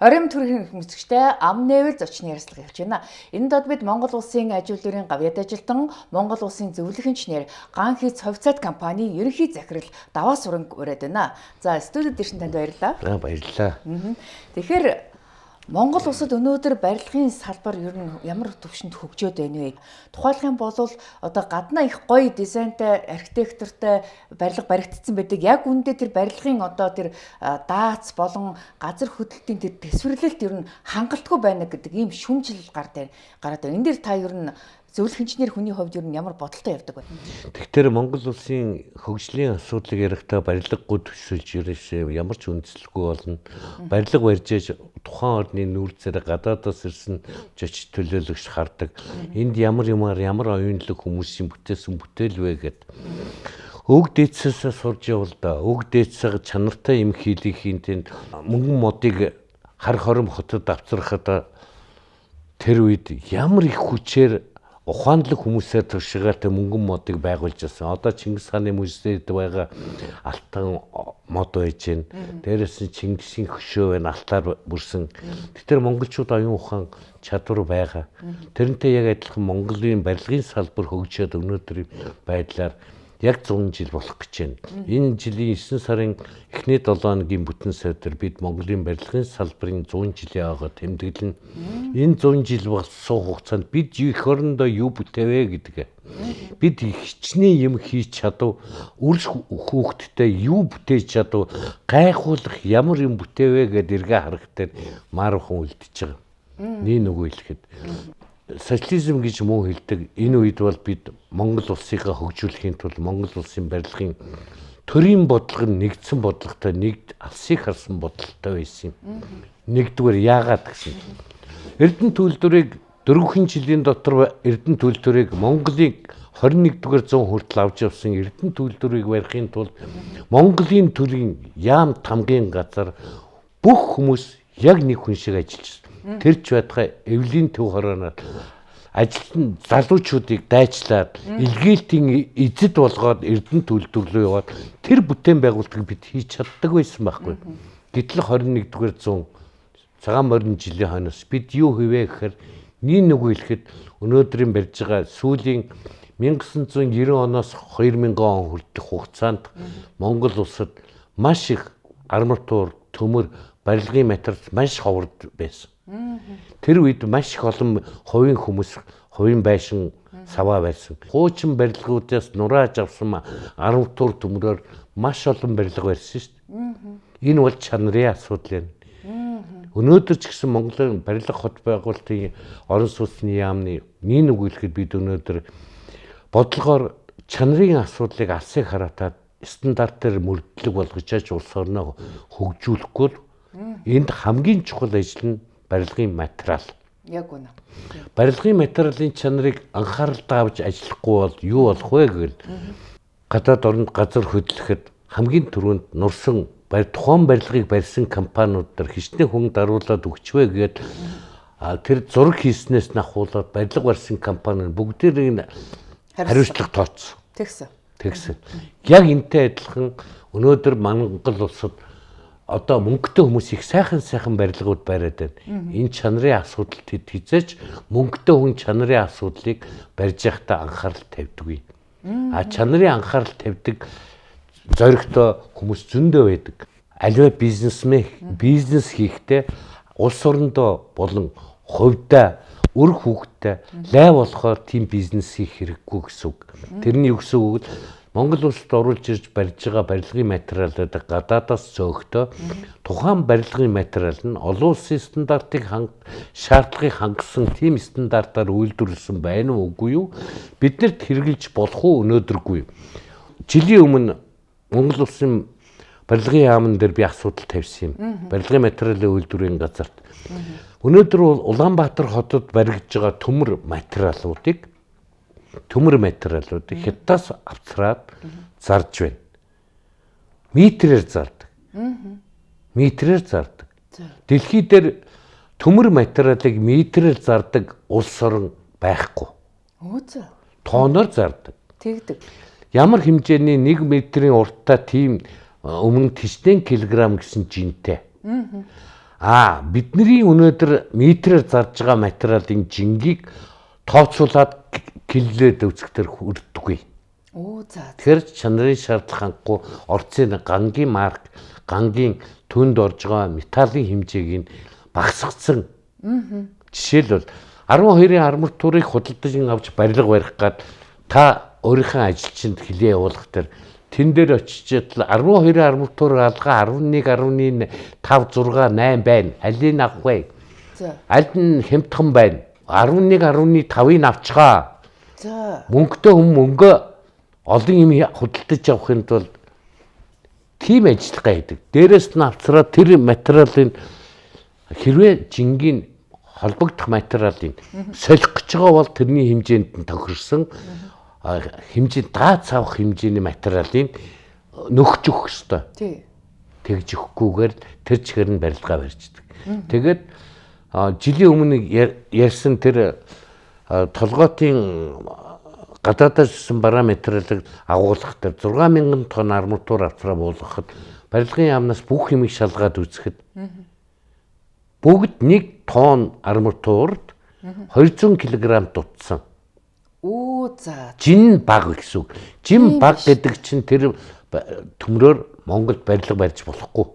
Оройн төрхийн хүмүүсттэй ам нээвэл зочны ярилцлага явж байна. Энэ дод бид Монгол улсын аж үйлдвэрийн гавьяат ажилтан, Монгол улсын зөвлөх инженер, Ган хийц хувьцаат компанийн ерөнхий захирал Даваа Суранг ураад байна. За, студид ирсэн танд баярлалаа. За, баярлалаа. Тэгэхээр Монгол улсад өнөөдөр барилгын салбар ер нь ямар түвшинд хөгжөөд байна вэ? Тухайлах юм бол одоо гаднаа их гоё дизайнтай, архитектортай барилга баригдсан байдаг. Яг үүндээ тэр барилгын одоо тэр даац болон газар хөдлөлтийн тэр төсвөрлөлт ер нь хангалтгүй байна гэдэг ийм шүүмжлэл гараад байна. Энэ дээр та ер нь зөвлөх инженер хүний хувьд ер нь ямар бодолтой явдаг вэ? Тэгэхээр Монгол улсын хөгжлийн асуудлыг ярихдаа барилгагүй төсөөлж ерөөсөө ямар ч үндэслэлгүй болно. Барилга барьж ээж тухайн орны нүүр царай гадаадаас ирсэн жочид төлөөлөгч хардаг. Энд ямар ямар оюунлаг хүмүүсийн бүтээсэн бүтээл вэ гэд. Өг дээдсээсээ сурж явал да. Өг дээдсээ чанартай юм хийлгэхийн тэнд мөнгөн модыг хар хором хотод авцрахад тэр үед ямар их хүчээр ухаанлаг хүмүүсээр туршигаатай мөнгөн модыг байгуулж байсан. Одоо Чингис хааны музейд байгаа алтан мод байж гин. Дээрээс нь Чингисийн хөшөө байна, алтаар бүрсэн. Тэгэхээр монголчууд оюун ухаан чадвар байгаа. Тэрнтэй яг адилхан Монголын барилгын салбар хөгжөөд өнөөдрийн байдлаар яг 100 жил болох гэж байна. Энэ жилийн 9 сарын эхний 7 хоногийн бүтэн сайдэр бид Монголын барилгын салбарын 100 жилийн агаа тэмдэглэнэ. Энэ 100 жил болсон хугацаанд бид эх орондоо юу бүтээвэ гэдэг. Бид хичнээн юм хийж чадав, үр хүүхэдтэй юу бүтээж чадав, гайхуулах ямар юм бүтээвэ гэдээ эргээ харах дээр маархан үлдчихэж байгаа. Нэг нөгөө хэлэхэд социализм гэж муу хэлдэг. Энэ үед бол бид Монгол улсыгаа хөгжүүлэхийн тулд Монгол улсын барилгын төрийн бодлого нь нэгдсэн бодлоготой, нэг алсыг харсан бодолтой байсан юм. Нэгдүгээр яагаад гэсэн. Эрдэнэ төлдөрийг 4 жилийн дотор Эрдэнэ төлдөрийг Монголын 21-р зуун хүртэл авч явсан Эрдэнэ төлдөрийг барихын тулд Монголын төрийн яам тамгын газар бүх хүмүүс яг нэг хүн шиг ажиллаж. Тэр ч байтугай эвлийн төв хорооноор ажилтан залуучуудыг дайчлаад илгээлтийн эзэд болгоод Эрдэнэ төлдөрлөө яваад тэр бүтээн байгуулалтыг бид хийж чаддаг байсан байхгүй. Гэтэл 21-р зуун цагаан морин жилийн хойноос бид юу хийвэ гэхээр нэг нөгөө хэлэхэд өнөөдрийн барьж байгаа сүүлийн 1990 оноос 2000 он хүртэх хугацаанд Монгол улсад маш их арматур, төмөр, барилгын материал маш ховорд байсан. Тэр үед маш их олон хувийн хүмүүс хувийн байшин саваа байсан. Хуучин барилгуудаас нурааж авсан арматур төмрөөр маш олон барилга барьсан шүү дээ. Энэ бол чанарын асуудал юм. Өнөөдөр ч гэсэн Монголын барилга хот байгуулалтын орон сууцны яамны нэг нэг хэлэхэд бид өнөөдөр бодлогоор чанарын асуудлыг алсыг хараатаад стандартаар мөрдлөг болгож аж улс орноо хөгжүүлэхгүй л энд хамгийн чухал ажил нь барилгын материал. Яг үнэ. Барилгын материалын чанарыг анхааралтай авч ажиллахгүй бол юу болох вэ гэвэл гадаад оронд газар хөдлөхөд хамгийн түрүүнд нурсан тухайн барилгыг барьсан компаниуд дээр хичнээн хүн даруулаад өгчвэ гээд тэр зураг хийснээс нь ахуулаад барилга барьсан компани бүгдийг хариуцлага тооцсон. Тэгсэн. Тэгсэн. Яг энтэй адилхан өнөөдөр Монгол улсад одоо мөнгөтэй хүмүүс их сайхан барилгууд бариад байна. Энэ чанарын асуудал тэд хизээч мөнгөтэй хүн чанарын асуудлыг барьж байхдаа анхаарал тавьдаггүй. А чанарын анхаарал тавьдаг зоригтой хүмүүс зөндөө байдаг. Аливаа бизнесмен бизнес хийхдээ улс орондоо болон хувьдаа үр хүүхэдтэй лай болохоор тийм бизнес хийх хэрэггүй гэсэн үг. Тэрний юу гэсэн үг вэ? Монгол улсад оруулж ирж барьж байгаа барилгын материалууд гадаадаас зөөхтөө тухайн барилгын материал нь олон улсын стандартыг шаардлагыг хангасан тийм стандартаар үйлдвэрлэсэн байна уу үгүй юу? Биднэрт хэрэглэж болох уу өнөөдөргүй. Жилийн өмнө Монгол улсын барилгын яамн дээр би асуудал тавьсан юм. Барилгын материалын үйлдвэрийн газарт. Өнөөдөр Улаанбаатар хотод баригдж байгаа төмөр материалуудыг хятадаас авцраад зарж байна. Метрээр зардаг. Метрээр зардаг. Дэлхий дээр төмөр материалыг метрээр зардаг улс орон байхгүй. Тооноор зардаг. Тэгдэг. Ямар хэмжээний 1 метрийн урттай тийм өмнө тичнээн килограмм гэсэн жинтэй. Аа бидний өнөөдөр метрээр зарж байгаа материалын жингийг тооцоолоод килолээд үзэхдээ хүрдэггүй. Оо за. Тэгэхээр чанарын шаардлага хангахгүй Орцын гангийн марк, гангийн түнд орж байгаа металлын хэмжээг нь багасгацсан. Жишээлбэл 12-ын арматурыг худалдаж авч барилга барих гад та өөрийнхөө ажилчинд хилээ явуулах тэр тэн дээр очиж 12 арматур алгаа 11.5 6 8 байна. Алийг авах вэ? За. Аль нь хямдхан байна? 11.5-ыг авчгаа. За. Мөнгөтэй хүн мөнгө олон юм худалдаж авахын тулд тийм ажиллагаа хийдэг. Дээрээс нь авцраа тэр материалын хэрвээ жингийн холбогдох материалын солих гэж байгаа бол тэрний хэмжээнд нь тохирсон хэмжээ даац авах хэмжээний материалын нөхж өгөх ёстой. Тий. Тэгж өгөхгүйгээр тэр чигээр нь барилгаа барьждаг. Тэгээд жилийн өмнө ярьсан тэр толгойтын гадаадаас ирсэн бараа материалыг агуулгах тэр 6000 тонн арматур авцраа буулгахад барилгын яамнаас бүх юмыг шалгаад үзэхэд бүгд 1 тонн арматурт 200 кг дутсан. Оо за. Жин баг гэсэн үг. Жин баг гэдэг чинь тэр төмрөөр Монголд барилга барьж болохгүй.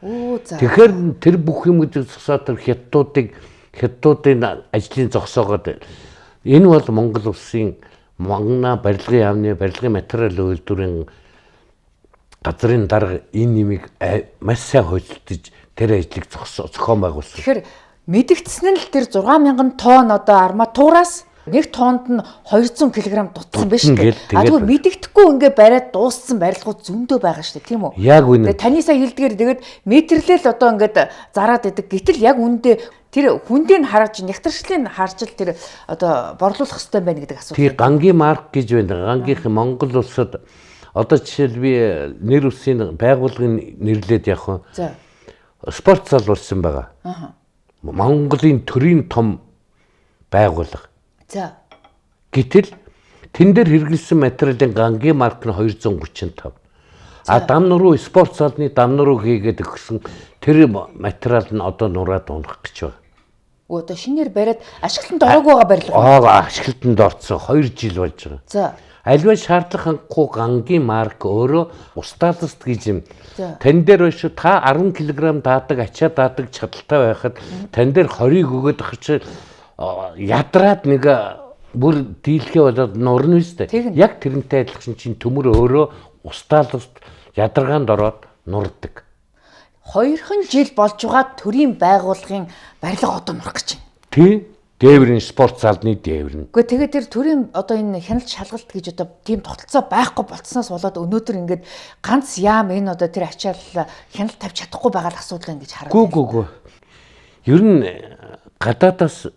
Оо за. Тэгэхээр тэр бүх юм гэдэг зогсоо тэр хятадуудын ажлын зогсоогоод энэ бол Монгол улсын Монгол барилгын яамны барилгын материал үйлдвэрийн газрын дарга энэ нэмийг маш сайн хөлтөж тэр ажлыг зохион байгуулсан. Тэгэхээр мэдэгдсэн нь л тэр 6000 тонн одоо арматураас нэг тоннд нь 200 кг дутсан байж шүү дээ. А тэгвэл мэдэгдэхгүй ингээ бариад дууссан барилгууд зөндөө байгаа шүү дээ, тийм үү? Яг үнэ. Тэгээ таны сая хэлдгээр тэгээд метрлэл одоо ингээд зараад идэг. Гэтэл яг үндэ тэр хүндийг харж, нягтаршлыг харж л тэр одоо борлуулах хэрэгтэй байна гэдэг асуудал. Тий, гангийн марк гэж байна. Гангийнх Монгол улсад одоо жишээл би нэр улсын байгууллагын нэрлээд явах юм. За. Спорт зал болсон байгаа. Аа. Монголын төрийн том байгууллага. За. Гэтэл тэн дээр хэрэглэсэн материалын гангийн марк нь 235. А дам нуруу спорт залны дам нуруу хийгээд өгсөн тэр материал нь одоо нураад унах гэж байна. Өө одоо шинээр бариад ашиглалтанд ороогүй байгаа барилга. Аа ашиглалтанд орсон 2 жил болж байгаа. За. Аливаа шаардлага хангахгүй гангийн марк өөрөө устаалст гэж юм. За. Тан дээр биш та 10 кг даадаг, ачаа даадаг чадaltaй байхад тан дээр 20-ыг өгөөд ахч ядраад нэг бүр дийлхээ болоод нурна үстэй. Тэгнь. Яг тэрнтэй адилхан чинь төмөр өөрөө устаалст ядаргаанд ороод нурдаг. 2хан жил болж байгаа төрийн байгууллагын барилга одоо нурах гэж байна. Тий. Дээврийн спорт залны дээвэр нь. Гэхдээ тэгээд тэр төрийн одоо энэ хяналт шалгалт гэж одоо тийм тогтолцоо байхгүй болцсноос болоод өнөөдөр ингээд ганц яам энэ одоо тэр ачаал хяналт тавьж чадахгүй байгаа л асуудал байна гэж хараад. Гүү гүү гүү. Ер нь гадаадаас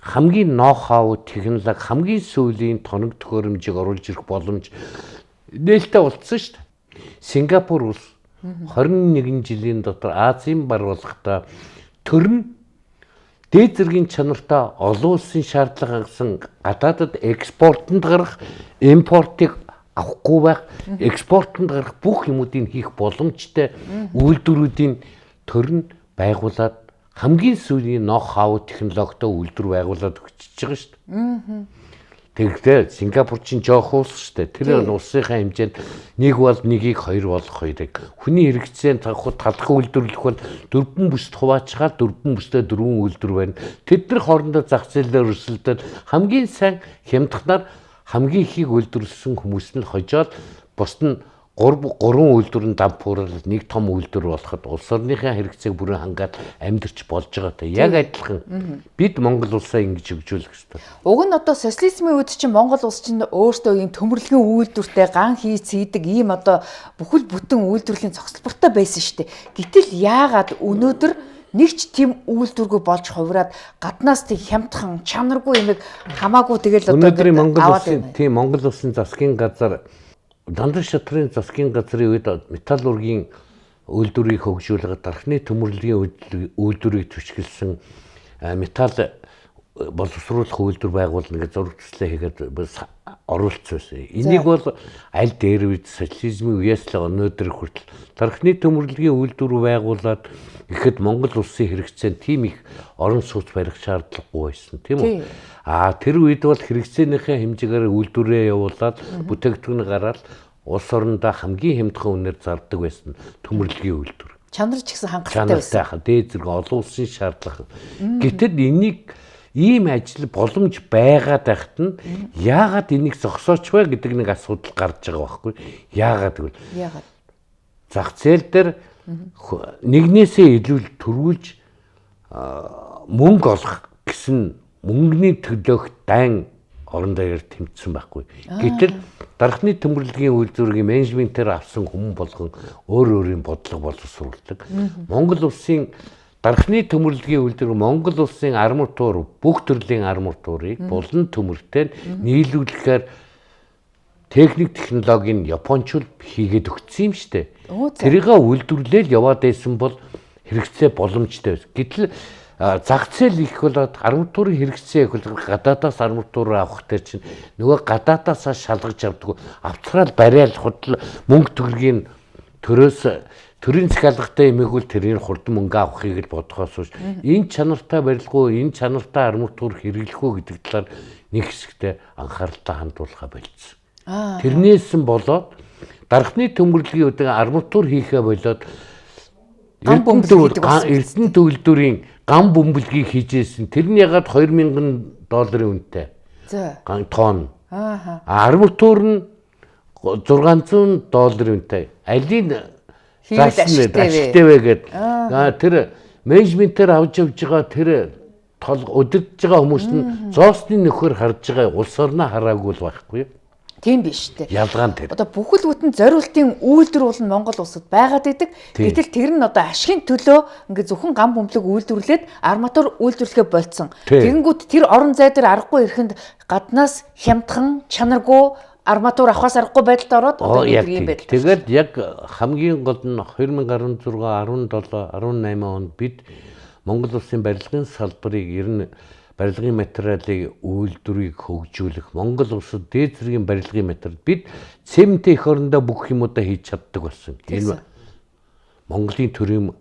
хамгийн ноу-хау технологи, хамгийн сүүлийн тоног төхөөрөмжийг оруулж ирэх боломж нээлттэй болцсон шүү дээ. Сингапур улс 21 жилийн дотор Азийн баруулгатай төр нь дээд зэргийн чанартай олон улсын шаардлага хангасан гадаадад экспортод гарах, импортыг авахгүй байх, экспортод гарах бүх юмудыг хийх боломжтой үйлдвэрүүдийн төр нь байгуулад хамгийн сүүлийн ноу-хау технологитой үйлдвэр байгуулад өгчөж байгаа шүү дээ. Тэгэхдээ Сингапур чинь жоох улс шүү дээ. Тэр улсынхаа хэмжээнд нэг бол нэгийг, хоёр бол хоёрыг. Хүний хэрэгцээнд тавхад талах үйлдвэрлэх бол дөрвөн бүст хуваачгаад дөрвөн бүстэй дөрвөн үйлдвэр байна. Тэд нар хоорондоо зах зээлээр өрсөлдөд хамгийн сайн хямдханаар хамгийн ихийг үйлдвэрлэсэн хүмүүс нь хожоод бусд нь гурван үйлдвэр нь дампуурал нэг том үйлдвэр болоход улс орныхаа хэрэгцээг бүрэн хангаад амьдарч болж байгаатай. Яг адилхан бид Монгол улсаа ингэж хөгжүүлэх ёстой. Уг нь одоо социализмын үед чинь Монгол улс чинь өөртөө ийм төмөрлөгийн үйлдвэртэй ган хийц хийдэг ийм одоо бүхэл бүтэн үйлдвэрлэлийн зохицолбортой байсан шүү дээ. Гэтэл яагаад өнөөдөр нэг ч тийм үйлдвэргүй болж хувраад гаднаас тийм хямдхан чанаргүй юмыг хамаагүй тэгэл одоо өнөөдрийн Монгол улсын тийм Монгол улсын засгийн газар Дандар шатрын засгийн газрын үед металлургийн үйлдвэрийг хөгжүүлэх, дархны төмөрлөгийн үйлдвэрийг түшгэлсэн металл боловсруулах үйлдвэр байгуулна гэж зураг төслөө хийгээд оруулсан байсан. Энийг бол аль дээр үед социализмын үеэс л өнөөдөр хүртэл тархины төмөрлөгийн үйлдвэр байгуулад ихэд Монгол улсын хэрэгцээнд тийм их орон сууц барих шаардлагагүй байсан, тийм үү? Аа тэр үед бол хэрэгцээнийхээ хэмжээгээр үйлдвэрээ явуулаад бүтээгдэхүүн гараад улс орондоо хамгийн хямдхан үнээр зардаг байсан төмөрлөгийн үйлдвэр. Чанар ч гэсэн хангалттай байсан. Чанартай, дээд зэрэг олон улсын шаардлага. Гэтэл энийг ийм ажил боломж байгаад байхад нь яагаад энийг зогсооч вэ гэдэг нэг асуудал гарч байгаа байхгүй. Яагаад гэвэл яагаад зах зээл дээр нэгнээсээ илүү төрүүлж мөнгө олох гэсэн мөнгөний төлөөх дайн орон даяар тэмцсэн байхгүй. Гэтэл дархны төмөрлөгийн үйлдвэрийн менежментээр авсан хүмүүс болгон өөр өөрийн бодлого боловсруулдаг. Монгол улсын дархны төмөрлөгийн үйлдвэр Монгол улсын арматур бүх төрлийн арматурыг булан төмөртэй нийлүүлэхээр техник технологийн японочууд хийгээд өгсөн юм штэ. Тэрийг үйлдвэрлээл яваад байсан бол хэрэгцээ боломжтой байсан. Гэтэл зах зээл их болоод арматурын хэрэгцээ их бол гадаадаас арматур авах дээр чинь нөгөө гадаадаасаа шалгаж авдаг. Авцраал барайл худал мөнгө төгрөгийн төрөөс төрийн захиалгатай эмээгүүл тэрийг хурдан мөнгө авахыг л бодохоос биш энэ чанартай барилгуу, энэ чанартай арматур хэрэглэх үү гэдэг талаар нэг хэсэгтээ анхааралтай хандуулахаа болцсон. Тэрнээс нь болоод дархны төмөрлөгийн үдэг арматур хийхээ болоод Эрдэнэ төгөлдөрийн гам бөмбөлгийг хийжсэн. Тэр нь ягаад 2000 долларын үнэтэй. За. Тонн. Арматур нь 600 долларын үнэтэй. Алийг ашигтай вэ гэд. Тэр менежментээр авч явж байгаа тэр тол удирдах байгаа хүмүүс нь зоосны нөхөр харж байгаа улс орноо хараагүй л байхгүй юу? Тийм биш үү? Ялгаа нь тэр. Одоо бүхэл бүтэн зориултын үйлдвэр бол Монгол улсад байгаад идэг. Гэтэл тэр нь одоо ашигын төлөө ингээ зөвхөн гам бөмбөлөг үйлдвэрлээд арматур үйлдвэрлэхээ болцсон. Тэгэнгүүт тэр орон зай дээр аргагүй ирэхэнд гаднаас хямдхан, чанаргүй арматур авахаас аргагүй байдалд ороод одоо ийм байдал. Тэгээд яг хамгийн гол нь 2016, 17, 18 онд бид Монгол улсын барилгын салбарыг ер нь барилгын материалыг үйлдвэрийг хөгжүүлэх Монгол улсад дээд зэргийн барилгын материал бид цементийн эх орондоо бүх юмудаа хийж чаддаг болсон. Энэ Монголын төрийн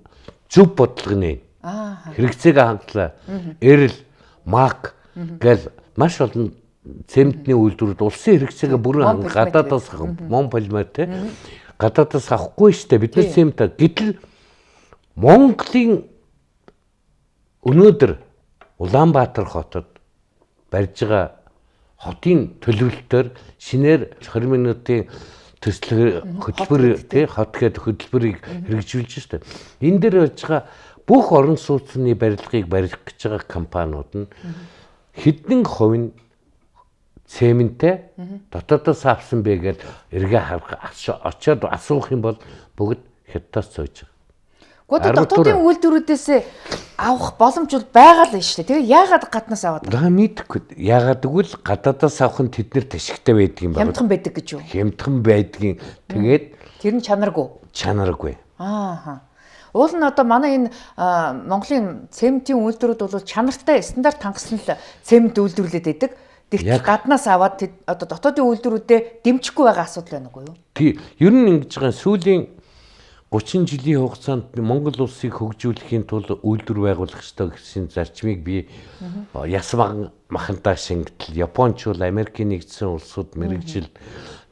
зөв бодлого нэ. Хэрэгцээг хангалаа. Эрэл, мак гэл маш олон цементний үйлдвэрүүд улсын хэрэгцээгээ бүрэн гадаадаас Монполимер те гадаадаас авахгүй шүү дээ. Бид нар цемент. Гэтэл Монголын өнөөдөр Улаанбаатар хотод барьж байгаа хотын төлөвлөлтөөр шинээр 20 минутын төслөг хөтөлбөр тий хот гээд хөтөлбөрийг хэрэгжүүлж штэ. Энэ дээр байж байгаа бүх орон сууцны барилгыг барих гэж байгаа компаниуд нь хэдэн хувь нь цементээ дотоодоос авсан бэ гэж эргээ харах очиод асуух юм бол бүгд хятадаас цойж байгаа. Гэхдээ дотоодын үйлдвэрүүдээс авах боломж бол байгаа л шүү дээ. Тэгээ яагаад гаднаас аваад байгаа? Мэдэхгүй. Яагаад гэвэл гадаадаас авах нь тэд нэр ашигтай байдаг юм байна. Хямдхан байдаг гэж юу? Хямдхан байдгийн. Тэгээд тэр нь чанаргүй. Чанаргүй. Ааха. Уул нь одоо манай энэ Монголын цементийн үйлдвэрүүд бол чанартай стандарт хангасан л цемент үйлдвэрлээд байдаг. Тэгтэл гаднаас аваад одоо дотоодын үйлдвэрүүдээ дэмжихгүй байгаа асуудал байна уу юу? Тий. Ер нь ингэж байгаа сүүлийн 30 жилийн хугацаанд Монгол улсыг хөгжүүлэхийн тулд үйлдвэр байгуулах ёстой гэсэн зарчмыг би яс махантаа шингэтэл Японч бол Америкийн нэгдсэн улсууд мэрэгжил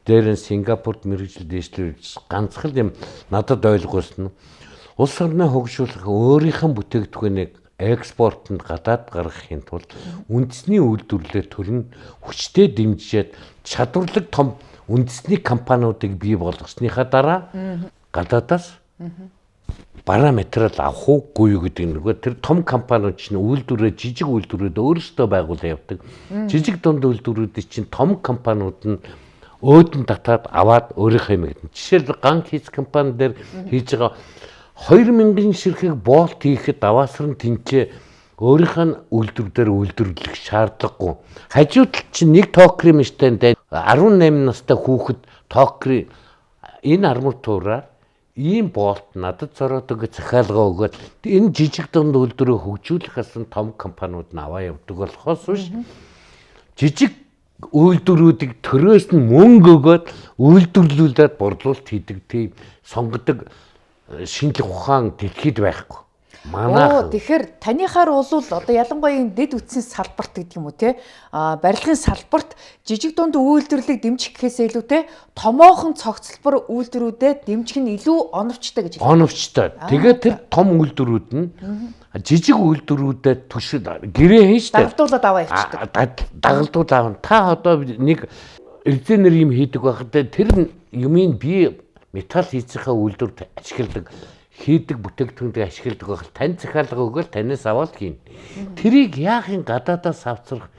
дээр нь Сингапурт мэрэгжил дээшлүүлж ганцхан юм надад ойлгуулсан нь улс орноо хөгжүүлэх өөрийнх нь бүтээгдэхүүнийг экспортод гадаад гаргахын тулд үндэсний үйлдвэрлэлээр төрн хүчтэй дэмжиж чадварлаг том үндэсний компаниудыг бий болгосныхаа дараа гадаадаас бараа материал авах уугүй юу гэдэг нөгөө тэр том компаниуд чинь үйлдвэрээ жижиг үйлдвэрүүд өөрсдөө байгуулан явдаг. Жижиг дунд үйлдвэрүүдийн чинь том компаниуд нь өөдөн татаад аваад өөрийнхөө юм гэдэг. Жишээлбэл ган хийц компани дээр хийж байгаа 2000 ширхэг болт хийхэд даваасран тэнцээ өөрийнх нь үйлдвэр дээр үйлдвэрлэх шаардлагагүй. Хажуу талд чинь нэг токрын миштэй 18 настай хүүхэд токрын энэ арматураар Ийм болт надад зороод өгөх захиалга өгөөд энэ жижиг дунд үйлдвэрээ хөгжүүлэх гэсэн том компаниуд нь аваа явдаг болохоос биш жижиг үйлдвэрүүдийг төрөөс нь мөнгө өгөөд үйлдвэрлүүлээд борлуулалт хийдэг тийм сонгодог шинжлэх ухаан дэлхийд байхгүй. Манай. Тэгэхээр таныхаар бол одоо ялангуяа энэ дэд үтсийн салбарт гэдэг юм уу те, барилгын салбарт жижиг дунд үйлдвэрлэлийг дэмжих гэхээсээ илүү те томоохон цогцлбор үйлдвэрүүдэд дэмжих нь илүү оновчтой гэж хэлдэг. Оновчтой. Тэгээд тэр том үйлдвэрүүд нь жижиг үйлдвэрүүдэд түшил гэрээ хийн штэ. Дагалдуулаад аваа явчихдаг. Дагалдуулаад авна. Та одоо нэг резинер юм хийдэг байхад тэр юмыг би металл хийцийнхаа үйлдвэрт ашигладаг хийдэг бүтээгдэхүүнийг ашигладаг байх тань захиалга өгөөл танаас аваад хийн. Тэрийг яахын гадаадаас авцрах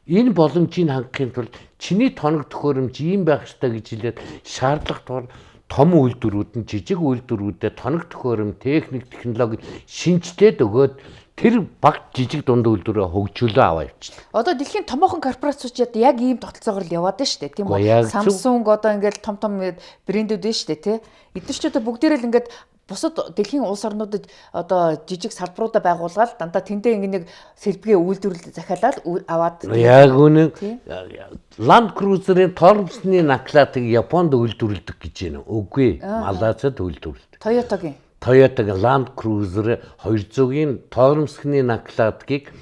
энэ боломжийг хангахын тулд чиний тоног төхөөрөмж ийм байх ёстой гэж хэлээд шаардлага тул том үйлдвэрүүд нь жижиг үйлдвэрүүдэд тоног төхөөрөм, техник, технологи шинжилээд өгөөд тэр баг жижиг дунд үйлдвэрээ хөгжүүлээ аваа явчихлаа. Одоо дэлхийн томоохон корпорациуд яг ийм тогтолцоогоор л яваад байна шүү дээ, тийм үү? Samsung одоо ингээд том том брэндүүд байна шүү дээ, тий? Эдгээр ч одоо бүгдээрээ л ингээд бусад дэлхийн улс орнуудад одоо жижиг салбаруудаа байгуулгаад дандаа тэндээ ингэ нэг сэлбэгээ үйлдвэрлэл захиалаад аваад. Яг үнэн. Land Cruiser-ийн тормсны наклатыг Японд үйлдвэрлэдэг гэж байна. Үгүй, Малайзад үйлдвэрлэдэг. Toyota-гийн Land Cruiser 200-ийн тормсны наклатыг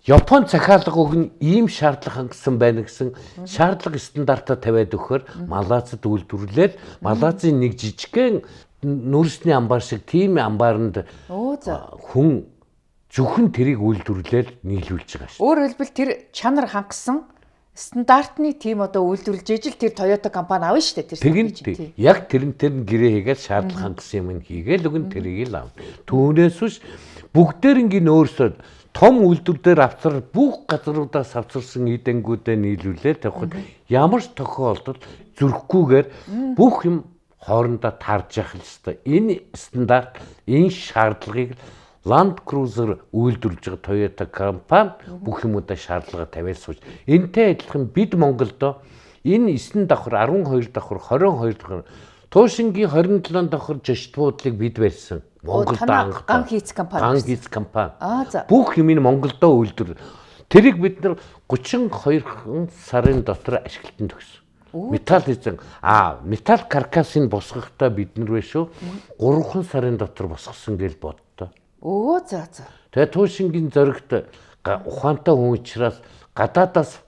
Япон захиалга өгнө, ийм шаардлага хангасан байна гэсэн шаардлага стандартаа тавиад өгөхөөр Малайзад үйлдвэрлээд Малайзын нэг жижигхэн нүрсний амбар шиг тийм амбаранд хүн зөвхөн тэрийг үйлдвэрлээл нийлүүлж байгаа шүү. Өөрөөр хэлбэл тэр чанар хангасан стандартны тийм одоо үйлдвэрлэж ижил тэр Toyota компани авна шүү дээ. Тэр яг тэрнтэй нь гэрээ хийгээд шаардлага хангасан юм хийгээл өгөн тэрийг л авна. Түүнээс биш бүгдээрнгийн өөрсдөө том үйлдвэр дээр авцар бүх газруудаас авцарсан эдэнгүүдээ нийлүүлээд тавихад ямар ч тохиолдолд зүрхгүйгээр бүх юм хоорондоо таарж явах ёстой. Энэ стандарт, энэ шаардлагыг Land Cruiser үйлдвэрлэж байгаа Toyota компани бүх юмудаа шаардлага тавиад сууж. Энтэй адилхан бид Монголдо энэ 9 давхар, 12 давхар, 22 давхар, Туушингийн 27 давхар жишт буудлыг бид барьсан. Монголд анх ган хийц компани. Ган хийц компани. Бүх юм энэ Монголдо үйлдвэр. Тэрийг бид нар 32 сарын дотор ашиглалтанд өгсөн. Металл хийсэн. Металл каркасыг босгохдоо бид нар биш үү? 3 сарын дотор босгосон гэж боддоо. Өө за за. Тэгээ Туушингийн зоригт ухаантай хүн учраас гадаадаас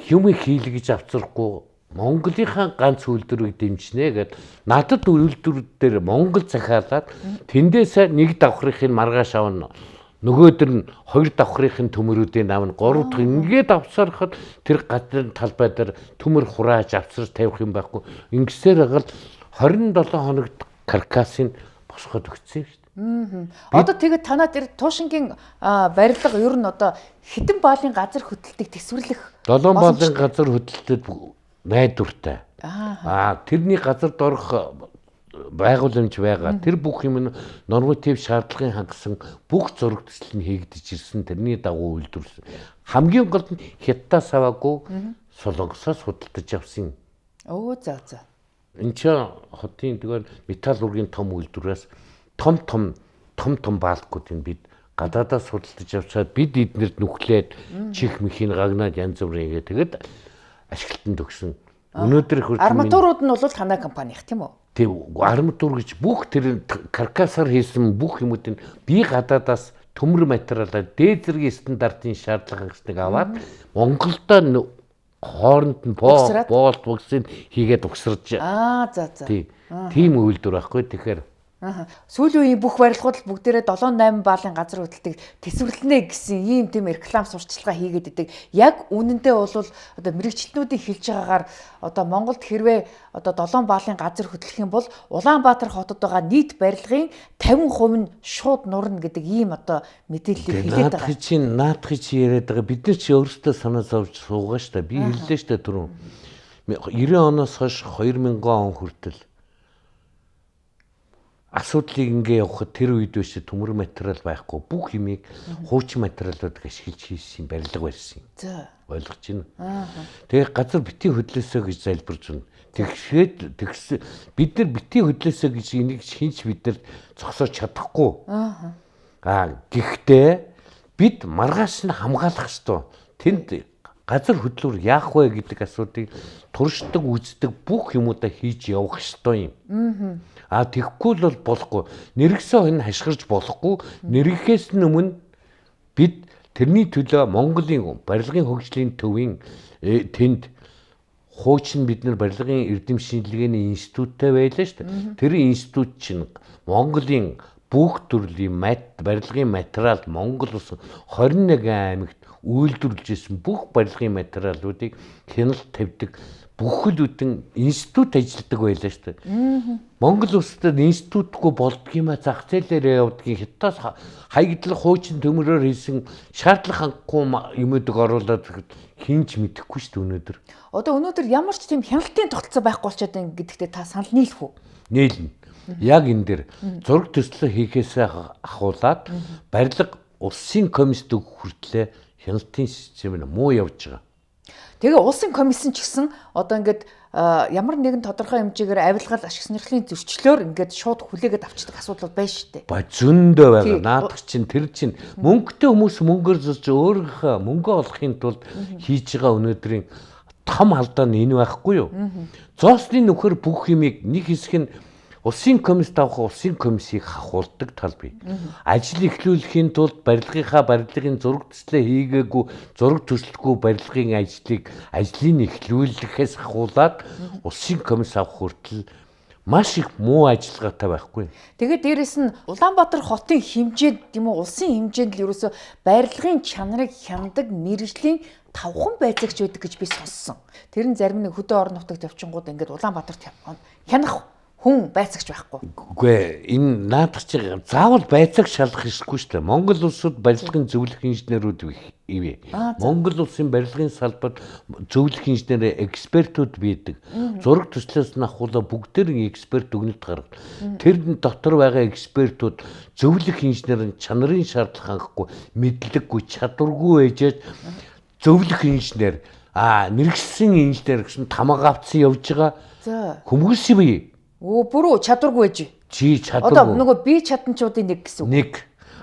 юм хийлгэж авцрахгүй Монголынхаа ганц үйлдвэрийг дэмжинэ гэд надад үйлдвэр дээр Монгол захиалаад тэндээсээ нэг давхрынхыг маргааш авна. Нөгөөдөр нь хоёр давхрынхын төмөрүүдийн авна, гурав дахь ингээд авсархад тэр газрын талбай дээр төмөр хурааж авсарч тавих юм байхгүй. Ингэсээр хагаад 27 хоногт каркасыг босгоод өгсөн юм шүү дээ. Одоо тэгээд танаа тэр Туушингийн барилга ер нь одоо хэдэн баалын газар хөдлөлтийг төсвөрлөх 7 баалын газар хөдлөлтөд найдвартай. Тэрний газар дорох байгууламж байгаа. Тэр бүх юм нь норматив шаардлагын хангасан бүх зураг төсөл нь хийгдэж ирсэн. Тэрний дагуу үйлдвэрлэсэн. Хамгийн гол нь Хятадаас аваагүй Солонгосоос худалдаж авсан. Өө за за. Энд чинь хотын тэгэхээр металлургийн том үйлдвэрээс том том баалкуудыг бид гадаадаас худалдаж авчаад бид эднэрт нүхлээд чих мэхийг гагнаад янз бүрийн хийгээ тэгээд ашиглалтанд өгсөн. Өнөөдөр хүртэл арматурууд нь бол танай компанийх тийм үү? Тийм, арматур гэж бүх тэр каркасаар хийсэн бүх юмудыг би гадаадаас төмөр материалаа дээд зэргийн стандартын шаардлага хангасныг аваад Монголдо хооронд нь боолт богсыг хийгээд угсарч. За за. Тийм үйлдвэр байхгүй. Тэгэхээр Сүүлийн үеийн бүх барилгууд л бүгдээрээ 7 8 баалын газар хөдлөлтийг төсвөрлөнө гэсэн ийм тийм реклам сурталчилгаа хийгээд идэг. Яг үнэндээ бол одоо мэрэгчлэнүүдийн хэлж байгаагаар одоо Монголд хэрвээ одоо 7 баалын газар хөдлөх юм бол Улаанбаатар хотод байгаа нийт барилгын 50% нь шууд нурна гэдэг ийм одоо мэдээллийг хэлээд байгаа. Наадах чи яриад байгаа. Бид нар чи өөрсдөө санаа зовж суугаа штэ. Би хэллээ штэ түрүүн. 90 оноос хойш 2000 он хүртэл Асуудлыг ингээ явахад тэр үед биш төмөр материал байхгүй бүх юмыг хуучин материалуудыг ашиглаж хийсэн барилга барьсан. За. Ойлгож байна. Тэгээ газар битгий хөдлөөсөө гэж залбирч байна. Тэгшээд тэгсэн бид нар битгий хөдлөөсөө гэж энийг хинч бид нар зогсоож чадахгүй. Аа гэхдээ бид маргааш нь хамгаалах ёстой. Тэнд газар хөдлөөр яах вэ гэдэг асуудыг туршдаг, үздэг бүх юмудаа хийж явах ёстой юм. Аа тэгэхгүй л бол болохгүй. Нэргсэн хонь хашгирч болохгүй. Нэргэхээс өмнө бид тэрний төлөө Монголын барилгын хөгжлийн төвийн тэнд хуучин бид нар барилгын эрдэм шинжилгээний институттэй байлаа шүү дээ. Тэр институт чинь Монголын бүх төрлийн барилгын материал Монгол улсын 21 аймагт үйлдвэрлэж исэн бүх барилгын материалуудыг хяналт тавьдаг бүхэл бүтэн институт ажилладаг байлаа шүү дээ. Монгол улсад институтгүй болдгиймаа зах зээлээр явдгийн хятадаас хаягдлах хуучин төмөрөөр хийсэн шаардлага хангахгүй юмудаг оруулаад хинч мэдэхгүй шүү дээ өнөөдөр. Одоо өнөөдөр ямар ч тийм хяналтын тогтолцоо байхгүй болчиход байна гэдэгтээ та санал нийлэх үү? Нийлнэ. Яг энэ дэр зураг төслөө хийхээсээ ахуулаад барилга улсын комиссд өгөх хүртлээр хяналтын систем нь муу явж байгаа. Тэгээ улсын комисс ч гэсэн одоо ингээд ямар нэгэн тодорхой хэмжээгээр авилгал ашиг сонирхлын зөрчлөөр ингээд шууд хүлээгээд авчдаг асуудал байна шүү дээ. Ба зөндөө байгаа. Наадах чинь тэр чинь мөнгөтэй хүмүүс мөнгөөр зурж өөрийнхөө мөнгө олохын тулд хийж байгаа өнөөдрийн том алдаа нь энэ байхгүй юу? Зоосны нөхөр бүх юмыг нэг хэсэг нь улсын комисс авах улсын комиссийг хахуулдаг тал бий. Ажил эхлүүлэхийн тулд барилгынхаа барилгын зураг төслөө хийгээгүй, зураг төслөгүй барилгын ажлыг ажлыг эхлүүлэхээс ахуулаад улсын комисс авах хүртэл маш их муу ажиллагаатай байхгүй. Тэгээд дээрэс нь Улаанбаатар хотын хэмжээнд юм уу улсын хэмжээнд л ерөөсөө барилгын чанарыг хяндаг мэргэжлийн 5хан байцаагч байдаг гэж би сонссон. Тэр нь зарим нэг хөдөө орон нутагт явчингууд ингээд Улаанбаатарт хянах хүн байцаагч байхгүй. Үгүй энэ наадах чи заавал байцаагч шалгах ёсгүй шүү дээ. Монгол улсад барилгын зөвлөх инженерүүд ивэ. Монгол улсын барилгын салбарт зөвлөх инженер экспертүүд байдаг. Зураг төслөөс нь ахуулаа бүгдээр эксперт дүгнэлт гаргав. Тэр дотор байгаа экспертүүд зөвлөх инженер нь чанарын шаардлага хангахгүй, мэдлэггүй, чадваргүй ээжээд зөвлөх инженер нэргсэн инженер гэсэн тамаг авцсан явж байгаа. Хүмүүст бий. Өө бүрүү чадваргүй байж. Чи чадваргүй. Одоо нөгөө би чаданчуудын нэг гэсэн үг. Нэг.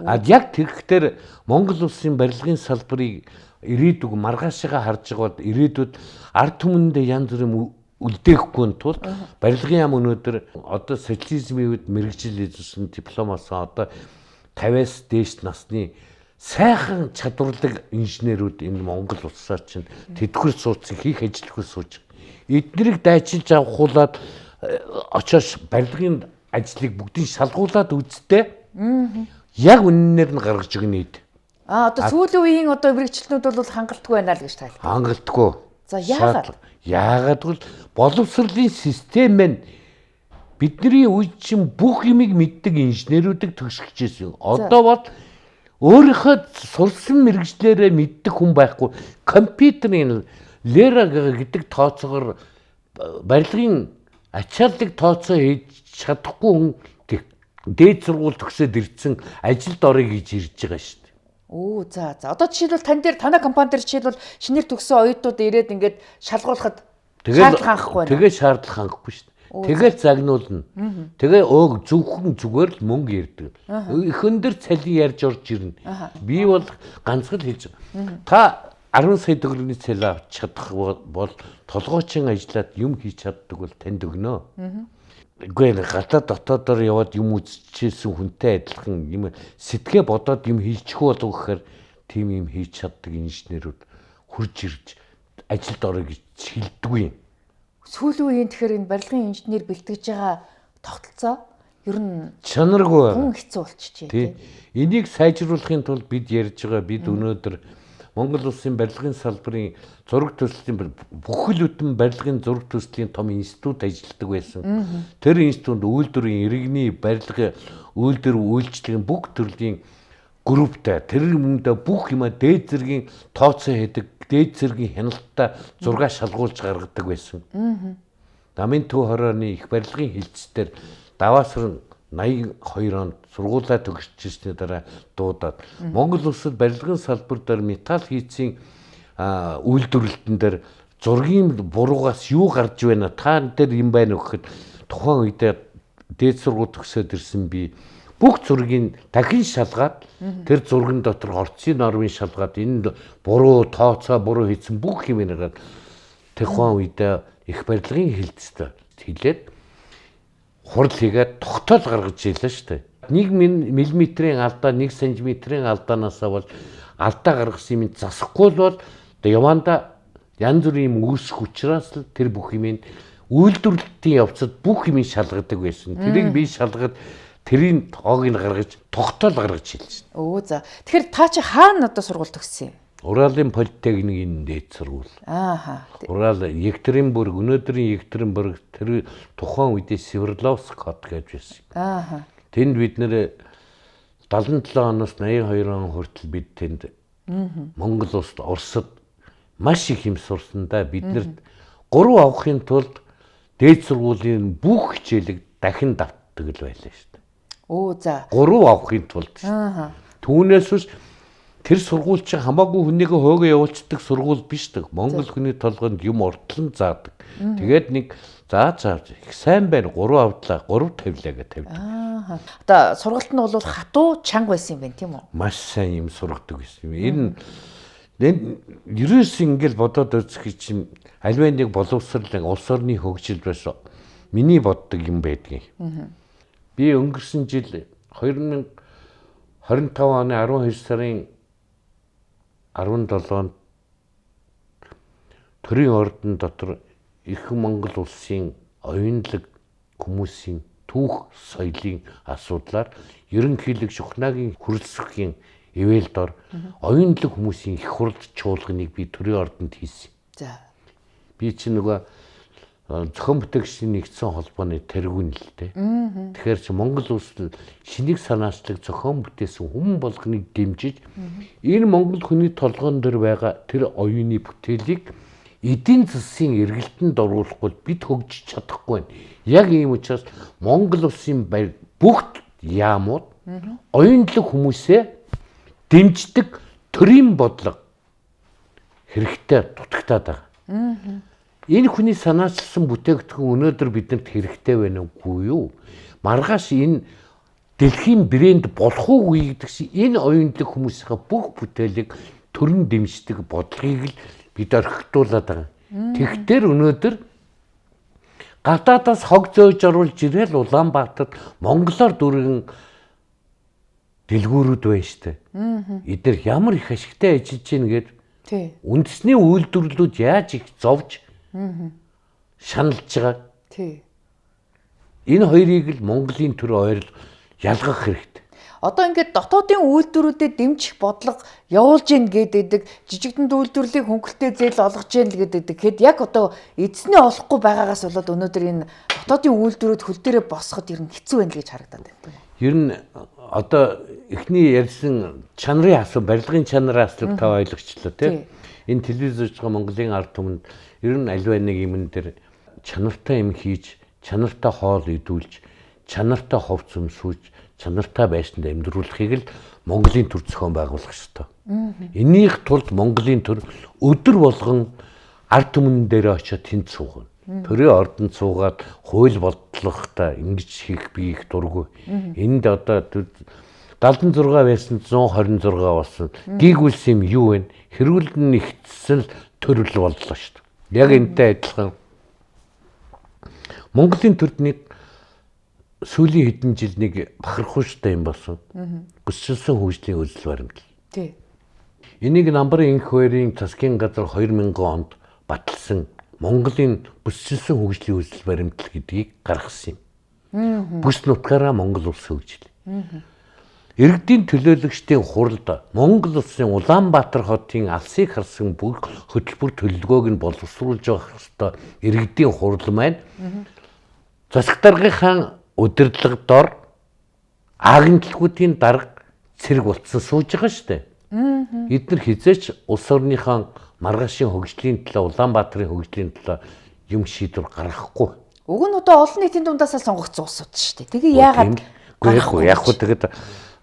А яг тэгэхдээ Монгол улсын барилгын салбарыг ирээдүг маргаашигаа харж байгаа бол ирээдүйд ард түмэндээ янз бүрийн үлдээхгүй тул барилгын яам өнөөдөр одоо социализмын үед мэргэжил эзэлсэн дипломоос одоо 50-аас дээш насны сайхан чадварлаг инженерүүд энэ Монгол улсаар чинь тэтгэвэр суудсан хийх ажилгүй сууж. Эднэрийг дайчилж авахуулаад очоос барилгын ажлыг бүгдийг шалгуулад үзтээ. Яг үнэнээр нь гаргаж өгнө эд. Одоо сүүлийн үеийн одоо мэргэжилтнүүд бол хангалтгүй байна л гэж тайлбар. Хангалтгүй. За яагаад? Яагаад гэвэл боловсролын систем нь бидний үед чинь бүх юмыг мэддэг инженерүүдийг төгсгөжсэн. Одоо бол өөрийнхөө сурсан мэргэжлээрээ мэддэг хүн байхгүй. Компьютерийн Лера гэдэг тооцоогоор барилгын ачааллыг тооцоо хийж чадахгүй хүн дээд сургууль төгсөөд ирсэн ажилд орё гэж ирж байгаа шүү дээ. Өө за за. Одоо жишээлбэл тань дээр танай компани дээр жишээлбэл шинээр төгссөн оюутнууд ирээд ингээд шалгуулахад шаардлага хангахгүй байна. Тэгээ шаардлага хангахгүй шүү дээ. Тэгэл загнуулна. Тэгээ зөвхөн зүгээр л мөнгө ирдэг. Их өндөр цалин ярьж орж ирнэ. Би бол ганцхан л хэлж байгаа. Та 10 сая төгрөгийн цалин авч чадах бол толгойчин ажиллаад юм хийж чаддаг бол танд өгнө. Үгүй ээ гадаа дотоодоор яваад юм үзчихсэн хүнтэй адилхан юм сэтгэе бодоод юм хийчихүү болов гэхээр тийм юм хийж чаддаг инженерүүд хурж ирж ажилд орё гэж хэлдэггүй юм. Сүүлийн үеийн тэгэхээр энэ барилгын инженер бэлтгэж байгаа тогтолцоо ер нь чанаргүй хүн хэцүү болчихжээ тийм. Энийг сайжруулахын тулд бид ярьж байгаа бид өнөөдөр Монгол улсын барилгын салбарын зураг төслийн бүхэл бүтэн барилгын зураг төслийн том институт ажилладаг байсан. Тэр институтд үйлдвэрийн иргэний барилга, үйлдвэр үйлчлэгийн бүх төрлийн групптэй тэр юмдаа бүх юма дээд зэргийн тооцоо хийдэг, дээд зэргийн хяналттай зураг шалгуулж гаргадаг байсан. Намын төв хорооны их барилгын хилцээр даваасран 82 онд сургуулаа төгсчихсний дараа дуудаад Монгол улсад барилгын салбар дээр металл хийцийн үйлдвэрлэлтэн дээр зургийн буруугаас юу гарч байна, та дээр юм байна уу гэхэд тухайн үедээ дээд сургууль төгсөөд ирсэн би бүх зургийг дахин шалгаад тэр зурган дотор орцын нормын шалгаад энэ буруу тооцоо буруу хийсэн бүх юм нэгээд тухайн үедээ их барилгын хилцтэй хэлээд хурал хийгээд тогтоол гаргаж ийлээ шүү дээ. 1 миллиметрийн алдаа, 1 сантиметрийн алдаанаасаа бол алдаа гаргасан юм засахгүй л бол одоо яванда янз бүрийн юм үүсэх учраас л тэр бүх юм үйлдвэрлэлтийн явцад бүх юм шалгадаг байсан. Тэрийг би шалгад тэрийн тоог нь гаргаж тогтоол гаргаж хэлсэн. Өө за. Тэгэхээр та чи хаана одоо сургууль төгссөн юм? Уралын политехникийн дээд сургууль. Ааха. Урал Екатеринбург, өнөөдрийн Екатеринбург тэр тухайн үедээ Свердловск хот гэж байсан. Ааха. Тэнд бид нэр 77 оноос 82 он хүртэл бид тэнд Монгол улсад, Оросд маш их юм сурсан да. Бид нэрт 3 авахын тулд дээд сургуулийн бүх хичээлийг дахин давтдаг л байлаа шүү дээ. Өө за. 3 авахын тулд. Ааха. Түүнээс биш тэр сургууль чинь хамаагүй хүнийгээ хөөгөө явуулцдаг сургууль биш тэг. Монгол хүний толгойд юм ортлон заадаг. Тэгээд нэг заа их сайн байна 3 авдлаа 3 тавилаа гэж тавьдаг. Аа. Одоо сургалт нь бол хатуу чанга байсан юм байна тийм үү? Маш сайн юм сургадаг байсан юм. Энэ ерөөс ингээл бодоод үзэх чинь аливаа нэг боловсрол улс орны хөгжил байсан. Миний боддог юм байдгийг. Би өнгөрсөн жил 2025 оны 12 сарын 17-нд төрийн ордон дотор их Монгол улсын оюунлаг хүмүүсийн түүх соёлын асуудлаар ерөнхийлөгч Ухнаагийн хүрэлцэхийн ивэл дор оюунлаг хүмүүсийн их хуралд чуулганыг би төрийн ордонд хийсэн. За. Би чинь нөгөө зохион бүтээгчдийн нэгдсэн холбооны тэргүүн л дээ. Тэгэхээр чи Монгол улс шинийг санаачлаг зохион бүтээсэн хүн болгоныг дэмжиж энэ Монгол хүний толгоон дээр байгаа тэр оюуны бүтээлийг эдийн засгийн эргэлтэнд оруулахгүй бид хөгжиж чадахгүй байна. Яг ийм учраас Монгол улсын бүх яамууд оюунлаг хүмүүсээ дэмждэг төрийн бодлого хэрэгтэй дутагтаад байгаа. Энэ хүний санаачилсан бүтээгдэхүүн өнөөдөр бидэнд хэрэгтэй байна уугүй юу? Маргааш энэ дэлхийн брэнд болох уугүй гэдэг чинь энэ оюунлаг хүмүүсийнхээ бүх бүтээлийг төрөн дэмждэг бодлогыг л бид орхигдуулаад байгаа. Тэгтэр өнөөдөр гадаадаас хог зөөж оруулж ирээл Улаанбаатарт монголоор дүүргэн дэлгүүрүүд байна штэ. Эдгээр ямар их ашигтай ажиллаж гин гээд үндэсний үйлдвэрлэлүүд яаж их зовж шаналж байгаа. Тий. Энэ хоёрыг л Монголын төр ойрол ялгах хэрэгтэй. Одоо ингээд дотоодын үйлдвэрүүдэд дэмжих бодлого явуулж гин гэдэг, жижигдэнд үйлдвэрлэлийг хөнгөлтэй зээл олгож гин гэдэг. Тэгэхэд яг одоо эзний олохгүй байгаагаас болоод өнөөдөр энэ дотоодын үйлдвэрүүд хөл дээрээ босоход ер нь хэцүү байна л гэж харагдаад байна. Ер нь одоо эхний ярьсан чанарын асуу, барилгын чанарын асуудал та ойлгочлоо тий. Энэ телевиз үзэж байгаа Монголын ард түмэнд ер нь аливаа нэг юмн дээр чанартай юм хийж, чанартай хоол идүүлж, чанартай хувц өмсүүлж, чанартай байшинд амьдруулахыг л Монголын төр зохион байгуулах ёстой. Энийх тулд Монголын төр өдөр болгон ард түмэн дээр очиод тэнд суугна. Төрийн ордонд суугаад хууль бодлоготой ингэж хийх би их дургүй. Энд одоо 76 байсан 126 болсон. Гийгүүлсэн юм юу вэ? Хэрүүлд нь нэгтсэн л төрөл боллоо шүү дээ. Яг энэтэй адилхан Монголын төрд нэг сүүлийн хэдэн жил нэг бахархууштай юм болсон. Бүсчилсэн хөгжлийн үзэл баримтлал. Тий. Энийг Намбарын инх хоёрын засгийн газар 2000 онд баталсан Монголын бүсчилсэн хөгжлийн үзэл баримтлал гэдгийг гаргасан юм. Бүс нутгаараа Монгол улс хөгжил. Иргэдийн төлөөлөгчдийн хуралд Монгол улсын Улаанбаатар хотын алсыг харсан бүх хөтөлбөр төлөвлөгөөг нь боловсруулж явах ёстой иргэдийн хурал маань засаг даргынхаа удирдлага дор агентлагуудын дарга цэрэг болцсон сууж байгаа шүү дээ. Эдгээр хизээч улс орныхоо маргаашийн хөгжлийн төлөө Улаанбаатарын хөгжлийн төлөө юм шийдвэр гаргахгүй. Уг нь одоо олон нийтийн дундаас л сонгогдсон улсууд шүү дээ. Тэгээ яагаад Үгүй яг хөө тэгээд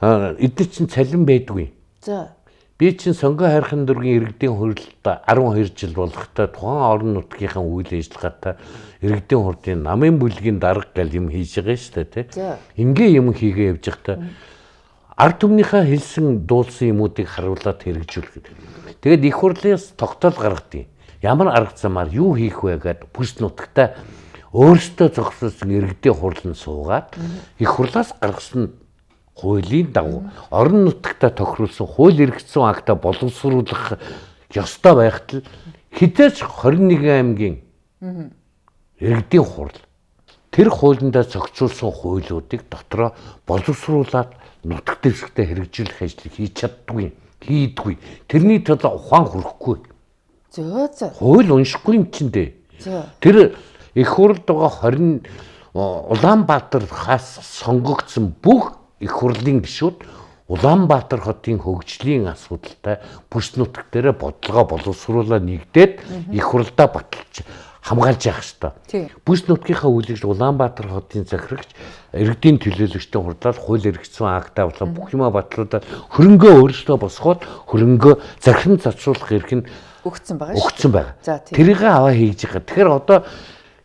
эдгээр чинь цалин байдгүй. За. Би чинь Сонгон хайрхан дүүргийн иргэдийн хурлд 12 жил болохтой тухайн орон нутгийнхаа үйл ажиллагаатай иргэдийн хурлын намын бүлгийн дарга гал юм хийж байгаа шүү дээ, тий. Ингээ юм хийгээ явж байхдаа ард түмнийхээ хэлсэн дуулсан юмуудыг харуулад хэрэгжүүлэх. Тэгээд их хурлаас тогтоол гаргадаг. Ямар арга замаар юу хийх вэ гэдээ бүс нутагта өөрсдөө зогсоосон иргэдийн хурланд суугаад их хурлаас гаргасан хуулийн дагуу орон нутагта тохируулсан хууль эрхцсэн акта боловсруулах ёстой байхад л хизээч 21 аймгийн иргэдийн хурл тэр хуулиндаа зохицуулсан хуулиудыг дотроо боловсруулад нутаг дэвсгэртээ хэрэгжүүлэх ажлыг хийж чаддгүй, хийдгүй. Тэрний төлөө ухаан хүрэхгүй. Зөө зөө. Хууль уншихгүй юм чинь дээ. Тэр их хурлд байгаа 20 Улаанбаатар хаас сонгогдсон бүх их хурлын гишүүд Улаанбаатар хотын хөгжлийн асуудалтай бүс нутаг дээрээ бодлогоо боловсруулаа нэгдээд их хурлдаа баталж хамгаалж явах ёстой. Бүс нутгийнхаа үйлэгч Улаанбаатар хотын захирагч иргэдийн төлөөлөгчдийн хурлаар хууль эрхцсэн актаа болон бүх юмаа батлуудаад хөрөнгөө өөрсдөө босгоод хөрөнгөө захиран зарцуулах эрх нь өгсөн байгаа шүү. Өгсөн байгаа. Тэрийг аваа хийж байгаа. Тэгэхээр одоо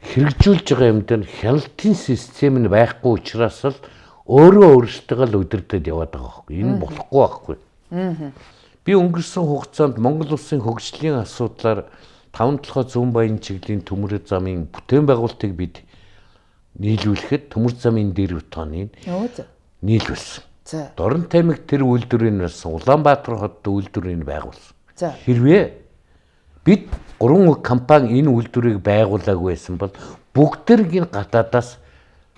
хэрэгжүүлж байгаа юм дээр хяналтын систем нь байхгүй учраас л өөрөө өөрсдөө л өдөртөд яваад байгаа байхгүй. Энэ болохгүй байхгүй. Би өнгөрсөн хугацаанд Монгол улсын хөгжлийн асуудлаар таван толгой зүүн баян чиглэлийн төмөр замын бүтээн байгуулалтыг бид нийлүүлэхэд төмөр замын дээр бетоныг нийлүүлсэн. Дорнот аймаг тэр үйлдвэрийг нэрсэн, Улаанбаатар хотод үйлдвэрийг байгуулсан. Хэрвээ бид 3 компани энэ үйлдвэрийг байгуулаагүй байсан бол бүгдэргийн гадаадаас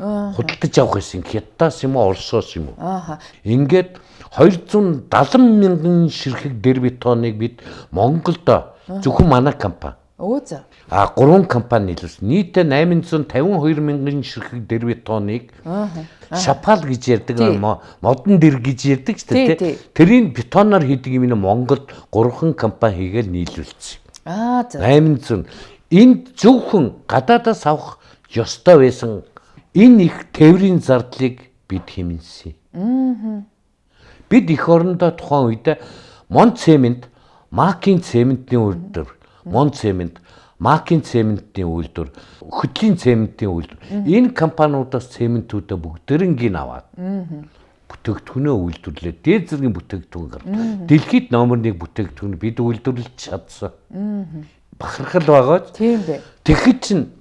худалдаж авах гэсэн Хятадаас юм уу Оросоос юм уу. Ингээд 270 мянган ширхэг дэр бетоныг бид Монголд зөвхөн манай компани. А 3 компани нийлүүлсэн. Нийтдээ 852 мянган ширхэг дэр бетоныг шапал гэж ярьдаг, модон дэр гэж ярьдаг ч тийм. Тэрийг бетоноор хийдэг юм Монголд 3 компани хийгээл нийлүүлсэн. 800. Энд зөвхөн гадаадаас авах ёстой байсан энэ их тээврийн зардлыг бид хэмнэсэн. Бид эх орондоо тухайн үед Мон цемент, Макийн цементний үйлдвэр, Мон цемент, Макийн цементний үйлдвэр, Хөтлийн цементний үйлдвэр. Энэ компаниудаас цементүүдээ бүгдэрэнгийг аваад бүтээгдэхүүнээ үйлдвэрлээд дээд зэргийн бүтээгдэхүүн гаргав. Дэлхийд номер 1 бүтээгдэхүүн бид үйлдвэрлэж чадсан. Бахархал байгаач. Тийм бэ. Тэгэхэд чинь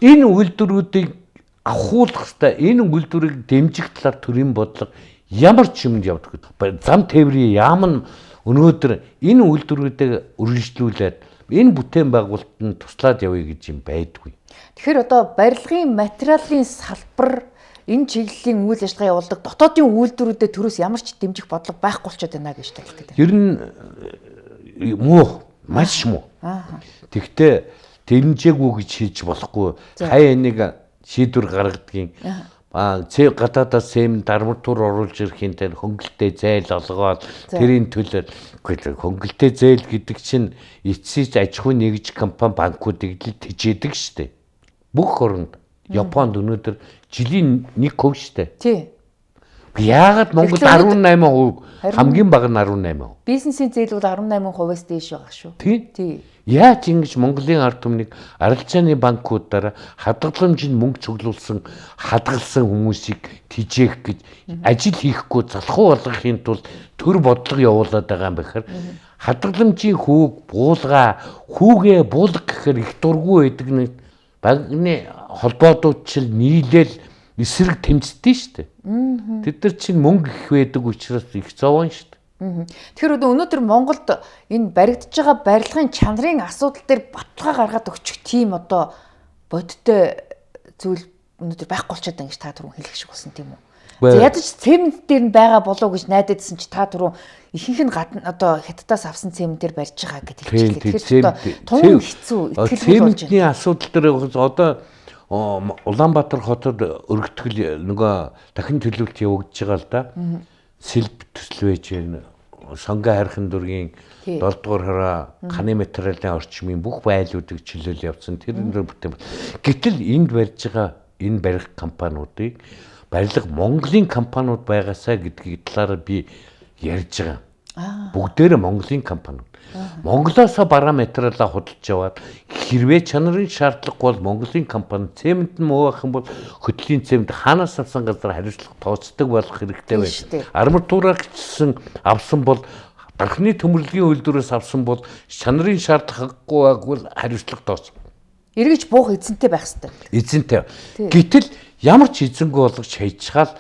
энэ үйлдвэрүүдийг авахуулах хэвээр энэ үйлдвэрийг дэмжих талаар төрийн бодлого ямар ч юмд явдаг. Зам тээврийн яам нь өнөөдөр энэ үйлдвэрүүдийг өргөжлүүлээд энэ бүтээн байгуулалтанд туслаад явъя гэж юм байдгүй. Тэгэхээр одоо барилгын материалын салбар энэ чиглэлийн үйл ажиллагаа явуулдаг дотоодын үйлдвэрүүдэд төрөөс ямар ч дэмжих бодлого байхгүй болчиход байна гэж хэлэх гээд байна. Ер нь муу, маш муу. Тэгтээ дэмжээгүй гэж хэлж болохгүй. Хай энийг шийдвэр гаргадгийн. Гадаадаас цемент арматур оруулж ирэхин тэр хөнгөлтэй зээл олгоод тэрийн төлөө хөнгөлтэй зээл гэдэг чинь эцсийн аж ахуйн нэгж компани банкуудыг л тэжээдэг штэ. Бүх оронд Японд өнөөдөр жилийн 1% штэ. Тий. Яагаад Монголд 18% хамгийн бага нь 18%. Бизнесийн зээл бол 18%-аас дээш байгаа шүү. Тий. Яаж ингэж Монголын ард түмнийг арилжааны банкудаараа хадгаламжинд мөнгө цуглуулсан, хадгалсан хүмүүсийг тижээх гэж ажил хийхгүй залхуу болгохын тулд төр бодлого явуулаад байгаа юм бэхэр хадгаламжийн хүүг буулгаа, хүүгээ буулга гэхээр их дургүй байдаг нэг банкны холбоодууд чил нийлээл эсрэг тэмцдэг шүү дээ. Тэд нар чинь мөнгө их байдаг учраас их зовоон шүү дээ. Тэгэхээр одоо өнөөдөр Монголд энэ баригдаж байгаа барилгын чанарын асуудал дээр баталгаа гаргаад өгчих тийм одоо бодиттой зүйл өнөөдөр байхгүй болчиход байна гэж та түрүүн хэлэх шиг болсон тийм үү? За ядаж цемент дээр нь байгаа болов гэж найдадсэн чи та түрүүн ихэнх нь гадна одоо Хятадаас авсан цементээр барьж байгаа гэж хэлчихлээ. Тэгэхээр одоо тун хэцүү итгэлгүй болж байна. Цементний асуудал дээр одоо Улаанбаатар хотод өргөтгөл нөгөө дахин төлөвлөлт явагдаж байгаа л да. Сэлб төсөл байж байна. Сонгон хайрхан дүргийн 7 дугаар хороо ханы материалын орчмын бүх байлуудыг чөлөөл явуулсан. Тэр өндөр бүтээн. Гэтэл энд барьж байгаа энэ барих компаниудыг Барилга Монголын компаниуд байгаасаа гэдгийг талаараа би ярьж байгаа. Бүгдээрээ Монголын компаниуд. Монголоосоо бараа материалаа худалдаж аваад хэрвээ чанарын шаардлагагүй бол Монголын компани цемент нь муу байх юм бол хөдлийн цемент хаанаас авсан газар хариуцлага тооцдог болох хэрэгтэй байна. Арматураа гэсэн авсан бол дархны төмөрлөгийн үйлдвэрээс авсан бол чанарын шаардлагагүй бол хариуцлага тооцно. Эргэж буух эзэнтэй байх хэрэгтэй. Эзэнтэй. Гэтэл ямар ч эзэнгүй болгож хайчгаал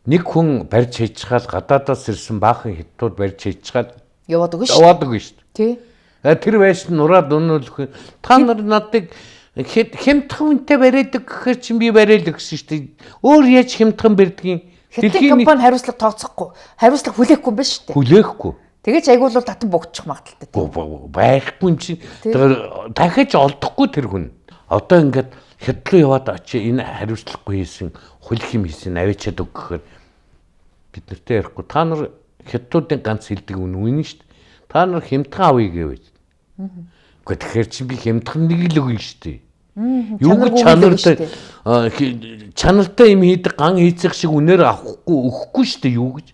нэг хүн барьж хайчгаал гадаадаас ирсэн баахан хятадууд барьж хайчгаал яваад өгнө шүү. Яваад өгнө шүү. Тий. Тэр байш нь нураад өнөөлөх. Та нар надыг хямдхан үнэтэй бариад гэхээр чинь би бариад өгсөн шүү дээ. Өөр яаж хямдхан барьдгийг? Дэлхийн компани хариуцлага тооцохгүй, хариуцлага хүлээхгүй юм байна шүү дээ. Хүлээхгүй. Тэгэж айгуул бол татан богдчих магадaltaй. Байхгүй юм чинь дахиж олдохгүй тэр хүн. Одоо ингээд хядлуу яваад очи энэ хариуцлагагүй хийсэн хулих юм хийсэн аваачаад өг гэхээр бид нартэй ярихгүй. Та нар хятадуудын ганц хэлдэг үн үнэн шүү дээ. Та нар хямдхан авъя гэвэж. Үгүй тэгэхээр чи би хямдхан нэг л өгнө шүү дээ. Юу гэж чанартай юм хийдэг ган хийцэх шиг үнээр авахгүй өгөхгүй шүү дээ юу гэж.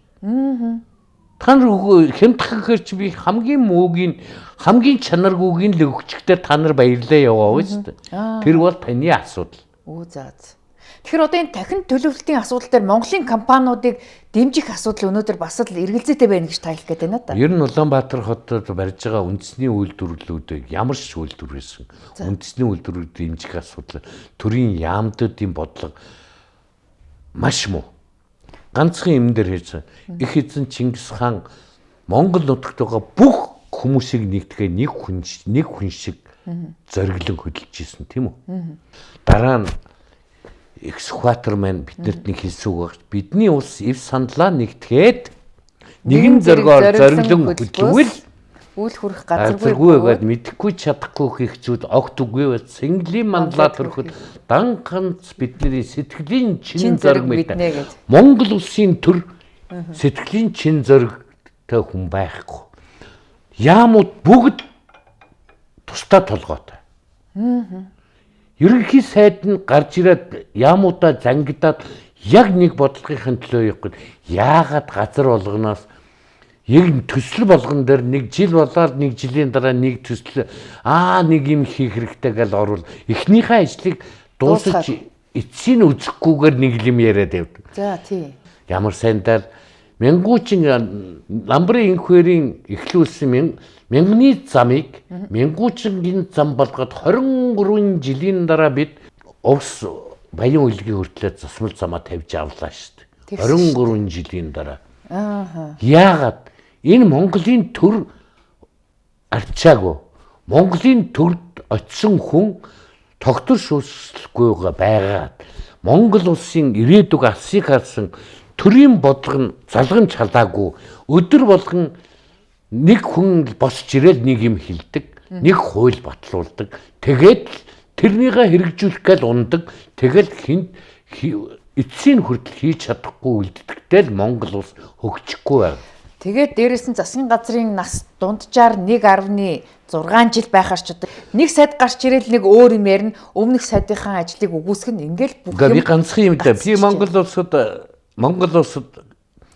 Та нар хямдхан гэхээр чи би хамгийн муугийн хамгийн чанаргүйг л өгчхдээр та нар баярлаа яваа шүү дээ. Тэр бол таны асуудал. Үу за. Тэгэхээр одоо энэ дахин төлөвлөлтийн асуудал дээр Монголын компаниудыг дэмжих асуудал өнөөдөр бас л эргэлзээтэй байна гэж тайлах гээд байна да. Ер нь Улаанбаатар хотод барьж байгаа үндэсний үйлдвэрлэлүүдийг ямар ч үйлдвэр байсан үндэсний үйлдвэрүүд дэмжих асуудал төрийн яамдуудын бодлого маш муу. Ганцхан юм дээр хийсэн. Их эзэн Чингис хаан Монгол нутагт байгаа бүх хүмүүсийг нэгтгэе нэг хүн шиг зориглон хөдөлж исэн тийм үү? Дараа нь Их Сүхбаатар маань биднэрт нэг хэлсэн үг багч. Бидний улс эв саналаа нэгтгээд нэгэн зоргоор зориглон хөдөлгөл үйл хүрэх газаргүй байгаад мэдэхгүй чадахгүй хийх зүйл огт үгүй бол Сэнгэлийн манлаа төрөхөд дан ганц бидний сэтгэлийн чин зориг мэднэ. Монгол улсын төр сэтгэлийн чин зоригтой хүн байхгүй. Яамууд бүгд тусдаа толгойтой. Ерөнхий сайд нь гарч ирээд яамуудаа зангидаад яг нэг бодлогын төлөө явахгүй. Яагаад газар болгоноос яг төсөл болгон дээр нэг жил болоод нэг жилийн дараа нэг төсөл нэг юм хийх хэрэгтэй гэж орвол эхнийхээ ажлыг дуусгаж эцсийг үзэхгүйгээр нэг юм яриад явдаг. За тий. Ямар сайндаар Мянгуучин Ламбрын инхвэрийн эхлүүлсэн мянганы замыг Мянгуучингийн зам болгоод 23 жилийн дараа бид увс Баян үлгийн хүртлээр засмал замаа тавьж авлаа шүү дээ. 23 жилийн дараа. Аа. Яагаад энэ Монголын төр арчаагүй. Монголын төрд очисон хүн тогтвор шүүсэлгүй байгаад Монгол улсын ирээдүг алсыг харсан төрийн бодлого нь залгамж халаагүй өдөр болгон нэг хүн босч ирэл нэг юм хэлдэг, нэг хууль батлуулдаг. Тэгээд тэрнийгээ хэрэгжүүлэх гээл ундаг. Тэгэл хинт эцсийн хүртэл хийж чадахгүй үлддэгтэй л Монгол улс хөгжихгүй байна. Тэгээд дээрэс нь засгийн газрын нас дунджаар 1.6 жил байхаар ч одоо нэг сайд гарч ирэл нэг өөр юм ярина, өмнөх сайдынхаа ажлыг үгүйсгэх нь ингээл бүх юм. Би ганцхан юм дээ. Би Монгол улсад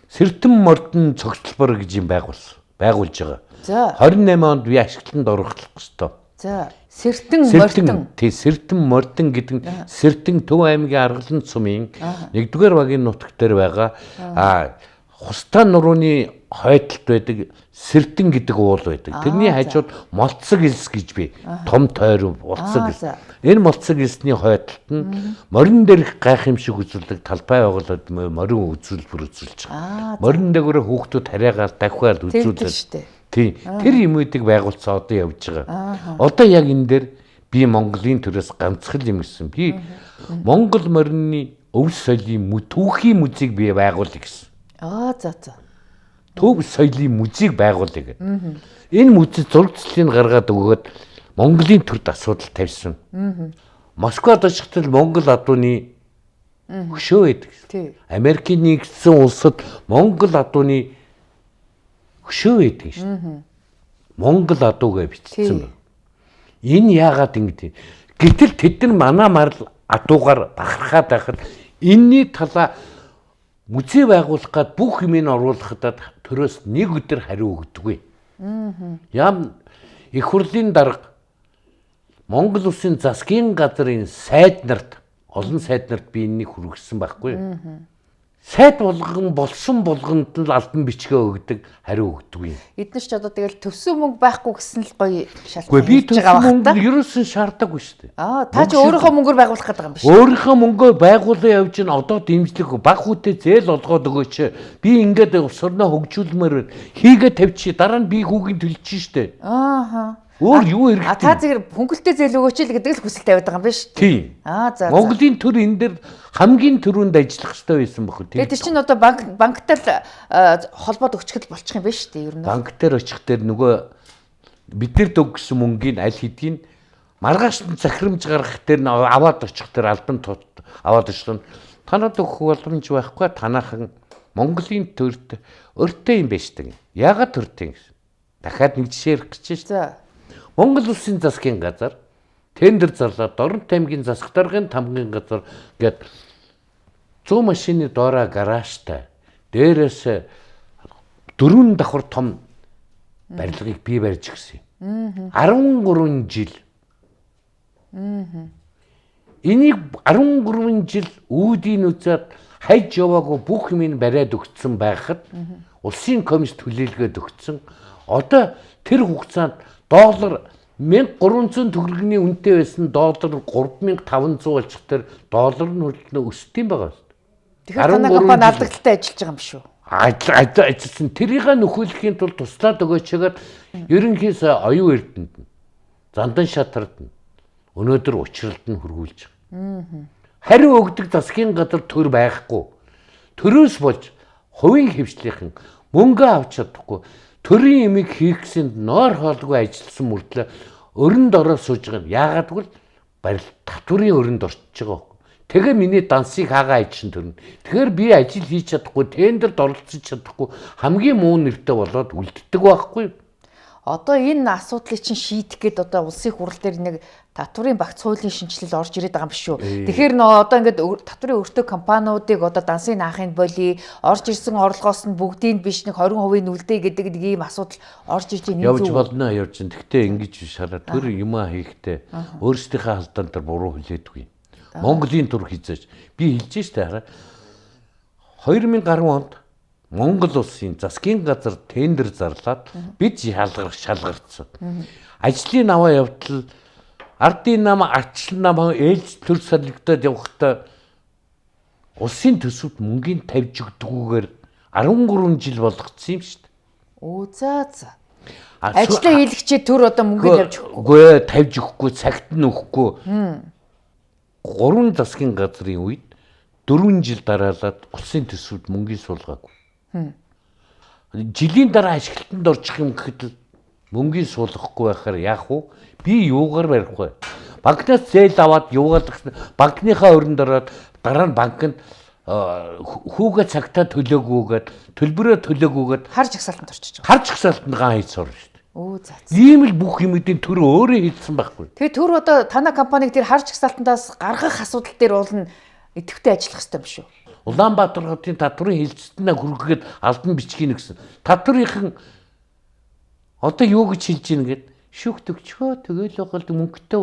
Сэртэн мордон цогцлбор гэж юм байгуулж байгаа. За. 28 онд би ашиглалтанд оруулах ёстой. За. Сэртэн мордон. Тий, Сэртэн мордон гэдэг нь Сэртэн Төв аймгийн Аргалан сумын 1-р багийн нутаг дээр байгаа. Хустаа нурууны хойдолд байдаг Сэртэн гэдэг уул байдаг. Тэрний хажууд Молцог элс гэж би том тойрон Молцог элс. Энэ Молцог элсний хойдолд нь морин дээрх гайхамшиг үзүүлдэг талбай байгуулад морин үзүүлбэр үзүүлж байгаа. Морин дээгүүр хүүхдүүд харьяагаар давхиал үзүүлээд. Тий. Тэр юмүүдийг байгуулсан одоо явж байгаа. Одоо яг энэ дээр би Монголын төрөөс ганцхан юм гэсэн. Би Монгол морины өв соёлын түүхийн музейг би байгуулъя гэсэн. Аа за за. Төв соёлын музейг байгуулъя гэдэг. Энэ музей зураг төслийг гаргаад өгөөд Монголын төрд асуудал тавьсан. Москвад очиход Монгол адууны хөшөө байдаг. Америкийн нэгдсэн улсад Монгол адууны хөшөө байдаг шүү дээ. Монгол адуу гэж бичсэн байна. Энэ яагаад ингэдэг? Гэтэл тэд нар манай марл адуугаар бахархаад байхад энэний талаа Музей байгуулах гад бүх юмыг оруулахад төрөөс нэг өдөр хариу өгдөггүй. Ям их хурлын дарга Монгол улсын засгийн газрын сайд нарт, олон сайд нарт би энэнийг хүргэсэн байхгүй. Сайд болгон болсон болгонд л албан бичгээ өгдөг, хариу өгдөг юм. Эдгээр ч одоо тэгэл төвсөн мөнгө байхгүй гэсэн л гоё шалтгаан. Үгүй би төвсөн мөнгө ерөөсөн шаардлагагүй шүү дээ. Аа та ч өөрийнхөө мөнгөөр байгуулах гэдэг юм биш. Өөрийнхөө мөнгөөр байгуулан явж ин одоо дэмжлэг баг хүүтэй зээл олгоод өгөөч. Би ингээд улс орноо хөгжүүлмээр хийгээ тавьчих. Дараа нь би хүүгийн төлчих шүү дээ. Ааха. Өөр юу хэрэгтэй? А та зэрэг хөнгөлтэй зээл өгөөч л гэдэг л хүсэл тавиад байгаа юм биш үү? Тийм. Аа за. Монголын төр энэ дээр хамгийн түрүүнд ажиллах хэрэгтэй байсан баг. Тэгээд тэр чинь одоо банктай л холбоод өгчих л болчих юм биш үү? Ер нь. Банк дээр очих дээр нөгөө бид нар дөгсөн мөнгийг аль хэдийн маргааш нь захирамж гаргах дээр нь аваад очих дээр албан аваад очих нь танад өгөх боломж байхгүй, танаахан Монголын төрт өртөө юм байж таг. Яагаад төртөө гэсэн. Дахиад нэг жишээ ярих гэж байна шүү дээ. Монгол улсын засгийн газар тендер зарлаад Дорнот аймгийн засаг даргын тамгын газар гээд 100 машины доороо гаражтай дээрээс 4 давхар том барилгыг би барьж гисэн юм. 13 жил. Энийг 13 жил үүдийн үзээд хайж яваагүй бүх юмыг бариад өгсөн байхад улсын комисс түлээлгээд өгсөн. Одоо тэр хугацаанд доллар 1300 төгрөгийн үнэтэй байсан доллар 3500 болчих тэр доллар нь хүртэл өсдөг юм байгаа шүү дээ. Тэгэхээр танай компани алдагдaltaй ажиллаж байгаа юм биш үү? Ажилласан. Тэрийг нөхөөлөхийн тулд туслаад өгөөчгээд ерөнхийс оюун эрдэнэт нь зандан шатарт нь өнөөдөр учралд нь хөргүүлж байгаа. Хариу өгдөг засгийн газар төр байхгүй. Төрөөс болж хувийн хэвшлийнхэн мөнгө авч чадахгүй. Төрийн имийг хийх гэсэнд нойр хоолгүй ажилласан мөртлөө өрөнд ороо сууж байгаа юм. Яагаад гэвэл барил татврын өрөнд орчиж байгаа байхгүй. Тэгээ миний дансыг хаагаа ажиллан төрнө. Тэгэхээр би ажил хийж чадахгүй, тендерд оролцож чадахгүй хамгийн муу нэртэй болоод үлддэг байхгүй. Одоо энэ асуудлыг чинь шийдэх гээд одоо улсын хурал дээр нэг татврын багц хуулийн шинэчлэл орж ирээд байгаа юм биш үү? Тэгэхээр нөө одоо ингээд татврын өртөө компаниудыг одоо дансыг наахын боли орж ирсэн орлогоос нь бүгдийг биш нэг 20% нүлдээ гэдэг нэг ийм асуудал орж ирж байгаа. Явж болно явж. Гэхдээ ингэж биш хараа төр юмаа хийхдээ өөрсдийнхээ алдаан дээр буруу хүлээдгүй. Монголын төр хизээж би хэлж штэ хараа 2010 онд Монгол улсын засгийн газар тендер зарлаад бид шалгарцсан. Ажлын аваа явдал ардын нам, арчлан нам ээлж төр солигдоод явахдаа улсын төсөвт мөнгөний тавьж өгдөггүйгээр 13 жил болгоцсон юм шүү дээ. Өө за за. Ажлаа хийлгчээ төр одоо мөнгө тавьж өгөхгүй. Үгүй тавьж өгөхгүй, цагт нь өгөхгүй. 3 засгийн газрын үед 4 жил дараалаад улсын төсөвт мөнгөний суулгаагүй. Жилийн дараа ашиглалтанд орчих юм гэхэд л мөнгөний суулгахгүй байхаар яах вэ? Би юугаар барих вэ? Банкнаас зээл аваад юугаалах банкныхаа өрөнд ороод дараа нь банкнд хүүгээ цагтаа төлөөгүйгээд төлбөрөө төлөөгүйгээд хар жагсаалтанд орчиж байгаа. Хар жагсаалтанд ган хийц орно шүү дээ. Өө за. Ийм л бүх юмудын төр өөрөө хийцэн байхгүй. Тэгээ төр одоо танай компаниг тэр хар жагсаалтандаас гаргах асуудал дээр уулна идэвхтэй ажиллах хэрэгтэй юм шүү. Улаанбаатар хотын татврын хилцэлтнээ хүргэхэд албан бичгийг гэсэн. Татврынхан одоо юу гэж хэлж ийн гэд шүүхтөгчөө тэгэл байгаа л мөнгөтэй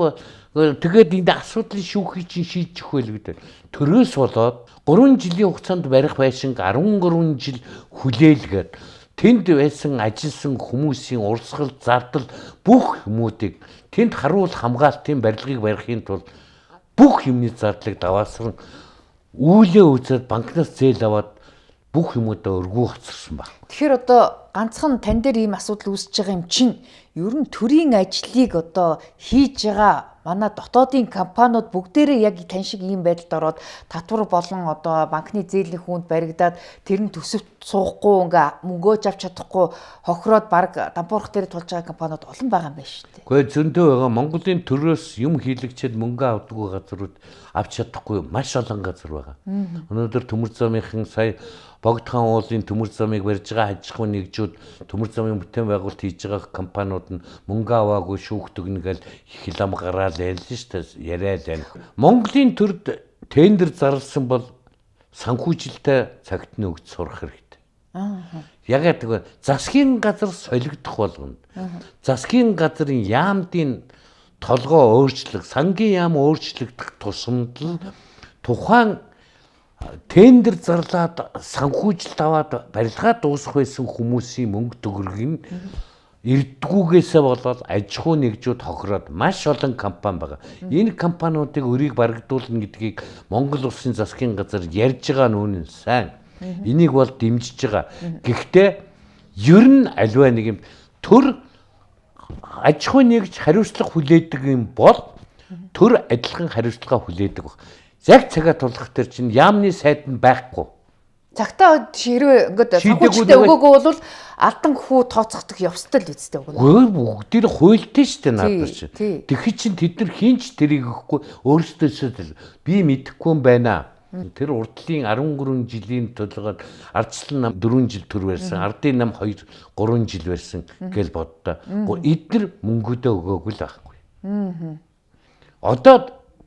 тэгээд энэ асуудлын шүүхийг чинь шийдчих байл гэдэг. Төрөөс болоод 3 жилийн хугацаанд барих байшинг 13 жил хүлээлгээд тэнд байсан ажилласан хүмүүсийн урсгал зардал бүх хүмүүдийг тэнд харуул хамгаалтын барилгыг барихын тулд бүх юмны зардлыг даваасран үүлээ үзээд банкнаас зээл аваад бүх юмудаа өргүү хоцорсон баг. Тэгэхээр одоо ганцхан тань дээр ийм асуудал үүсэж байгаа юм чинь ер нь төрийн ажлыг одоо хийж байгаа манай дотоодын компаниуд бүгдээрээ яг тань шиг ийм байдалд ороод татвар болон одоо банкны зээлийн хүнд баригдаад тэр нь төсөвт суухгүй ингээ мөнгөөж авч чадахгүй хохироод баг дампуурах дээр тулж байгаа компаниуд олон байгаа юм байна шүү дээ. Гэхдээ зөндөө байгаа Монголын төрөөс юм хийлэгчээд мөнгө авдаггүй газрууд авч чадахгүй маш олон газар байгаа. Өнөөдөр төмөр замынхан сая Богдхан уулын төмөр замыг барьж байгаа аж ахуйн нэгжүүд төмөр замын бүтээн байгуулалт хийж байгаа компаниуд нь мөнгө аваагүй шүүхдэг нэгэл хилам гараал ялж шүү дээ яриа л байна. Монголын төрд тендер зарласан бол Санхүүжилтээ цагт нь өгч сурах хэрэгтэй. Ягаад гэвэл засгийн газар солигдох болгоно. Засгийн газрын яамдын толгой өөрчлөх, сангийн яам өөрчлөгдөх тусамд л тухайн тендер зарлаад санхүүжилт аваад барилгаа дуусгах байсан хүмүүсийн мөнгө төгрөг нь эрдгүүгээсээ болоод аж ахуй нэгжүүд хохироод маш олон компани байгаа. Энэ компаниудыг өрийг барагдуулна гэдгийг Монгол улсын засгийн газар ярьж байгаа нь үнэн сайн. Энийг бол дэмжиж байгаа. Гэхдээ ер нь аливаа нэг юм төр аж ахуй нэгж хариуцлага хүлээдэг юм бол төр адилхан хариуцлага хүлээдэг баг. Яг цагаа тулгах тэр чинь яамны сайд нь байхгүй. Цагтаа хэрвээ ингээд санхүүжилтээ өгөөгүй бол алдан хүү тооцохдох ёстой л үстэй үг. Үгүй бүгдийг хуйлтай шүү дээ надад чинь. Тэгэхэд чинь тэд нар хинч тэрийг өгөхгүй өөрсдөөсөө би мэдэхгүй юм байна. Тэр урдлын 13 жилийн төлгөөд ардчлан нам 4 жил төр барьсан, ардын нам 2 3 жил барьсан гэж боддоо. Эднэр мөнгөдөө өгөөгүй л байхгүй. Одоо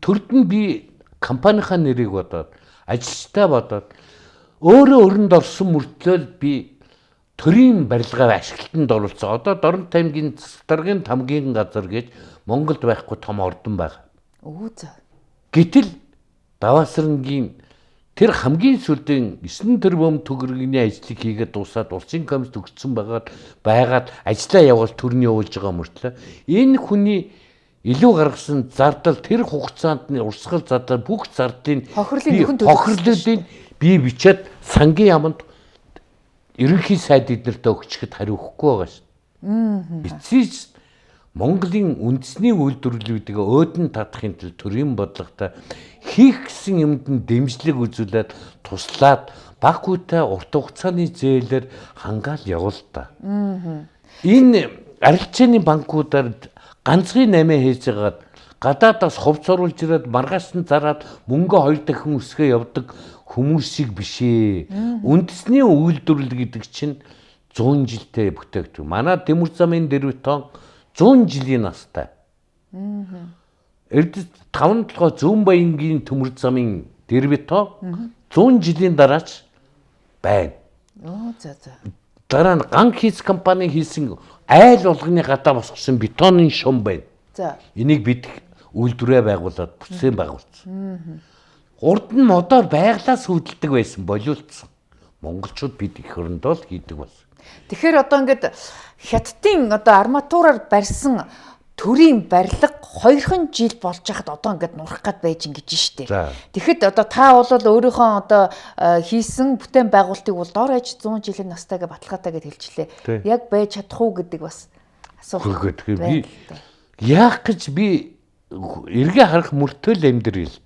төрд нь би компанийнхаа нэрийг бодоод, ажилчтай бодоод өөрөө өрөнд орсон мөртлөө би төрийн барилгаа ашиглалтанд оруулсан. Одоо Дорнот аймгийн засаг даргын тамгийн газар гэж Монголд байхгүй том ордон байгаа. Өө за. Гэтэл Даваасрангийн тэр хамгийн сүүлийн 9 тэрбум төгрөгийн ажлыг хийгээд дуусаад улсын комисс төгссөн байгаад ажлаа явуул төрний явуулж байгаа мөртлөө энэ хүний илүү гаргасан зардал тэр хугацаанд нь урсгал задлал бүх зардлын хохирлын би бичээд сангийн яамд ерөнхий сайд эднэртээ өгчөхэд хариу өгөхгүй байгаа шин. Эцсийн Монголын үндэсний үйлдвэрлэлүүдийг өөдөн татахын тулд төрийн бодлоготой хийх гэсэн юмд нь дэмжлэг үзүүлээд туслаад баг хүүтэй урт хугацааны зээлээр хангаал явуул та. Энэ арилжааны банкудаар ганцхан 8 хийж байгаад гадаадаас хувц оруулж ирээд маргааш нь зараад мөнгө хоёр дахин өсгөө явдаг хүмүүсийг биш ээ. Үндэсний үйлдвэрлэл гэдэг чинь 100 жилтэй бүтээгдэхүүн. Манай Тэмүр замын дэрбетон 100 жилийн настай. Эрдэс 5 толгой Зүүн Баянгийн Төмөр замын дэрбетон 100 жилийн дараач байна. Оо за за. Дараа нь Ган хийц компани хийсэн айл болгоны гадаа босгосон бетоны шум байна. За. Энийг бид үйлдвэрээ байгуулад бүтсэн байгуулсан. Урд нь модоор байглаас хөдөлдөг байсан болиулцсан. Монголчууд бид их өрөндөө л хийдэг болсон. Тэгэхээр одоо ингээд хятадын одоо арматураар барьсан төрийн барилга 2хан жил болж хахад одоо ингээд нурах гад байж ингэж штэ. Тэгэхэд одоо та бол өөрийнхөө одоо хийсэн бүтээн байгуулалтыг бол дор хаяж 100 жилийн настай гэ баталгаатай гэд хэлчихлээ. Яг байж чадах уу гэдэг бас асуулт. Тэгэхээр би яах гэж би эргээ харах мөртөө л амьдрал.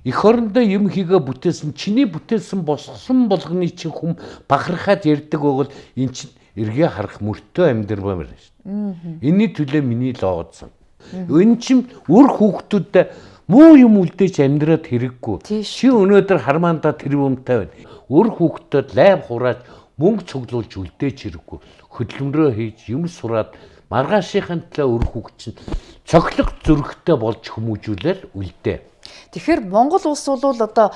Эх орондоо юм хийгээ бүтээсэн чиний бүтээсэн босгосон болгоны чинь хүм бахархаад ярьдаг байвал эн чинь эргээ харах мөртөө амьдрал байна шүү дээ. Энийний төлөө миний лоодсон. Энэ чинь үр хүүхдүүдэд муу юм үлдээж амьдраад хэрэггүй. Чи өнөөдөр хармаандаа тэрбумтай байна. Үр хүүхдүүдэд лайв хурааж мөнгө цуглуулж үлдээж хэрэггүй. Хөдөлмөрөө хийж юм сураад маргаашийнхын төлөө үр хүүхд чинь цоглог зүрхтэй болж хүмүүжүүлэл үлдээ. Тэгэхээр Монгол улс бол одоо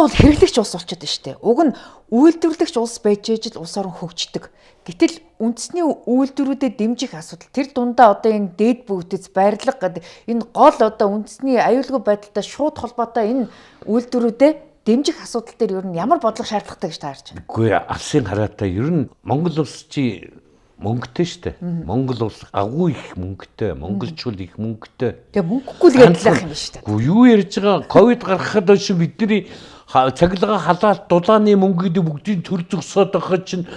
бол хэрэглэгч улс болчиход байна шүү дээ. Уг нь үйлдвэрлэгч улс байж ээж л улс орон хөгждөг. Гэтэл үндэсний үйлдвэрүүдэд дэмжих асуудал тэр дундаа одоо энэ дээд бүгдэц барилга гэдэг энэ гол одоо үндэсний аюулгүй байдалтай шууд холбоотой энэ үйлдвэрүүдэд дэмжих асуудал дээр ер нь ямар бодлого шаардлагатай гэж та харж байна? Үгүй алсын хараатай ер нь Монгол улс чи мөнгөтэй шүү дээ. Монгол улс агуу их мөнгөтэй, монголчууд их мөнгөтэй. Тэгээ мөнгөгүй л ярьлах юм биш үү? Үгүй юу ярьж байгаа? Ковид гаргахад хойш бидний цахилгаан халаалт дулааны мөнгөд бүгдийг төр зөксөөд байгаа чинь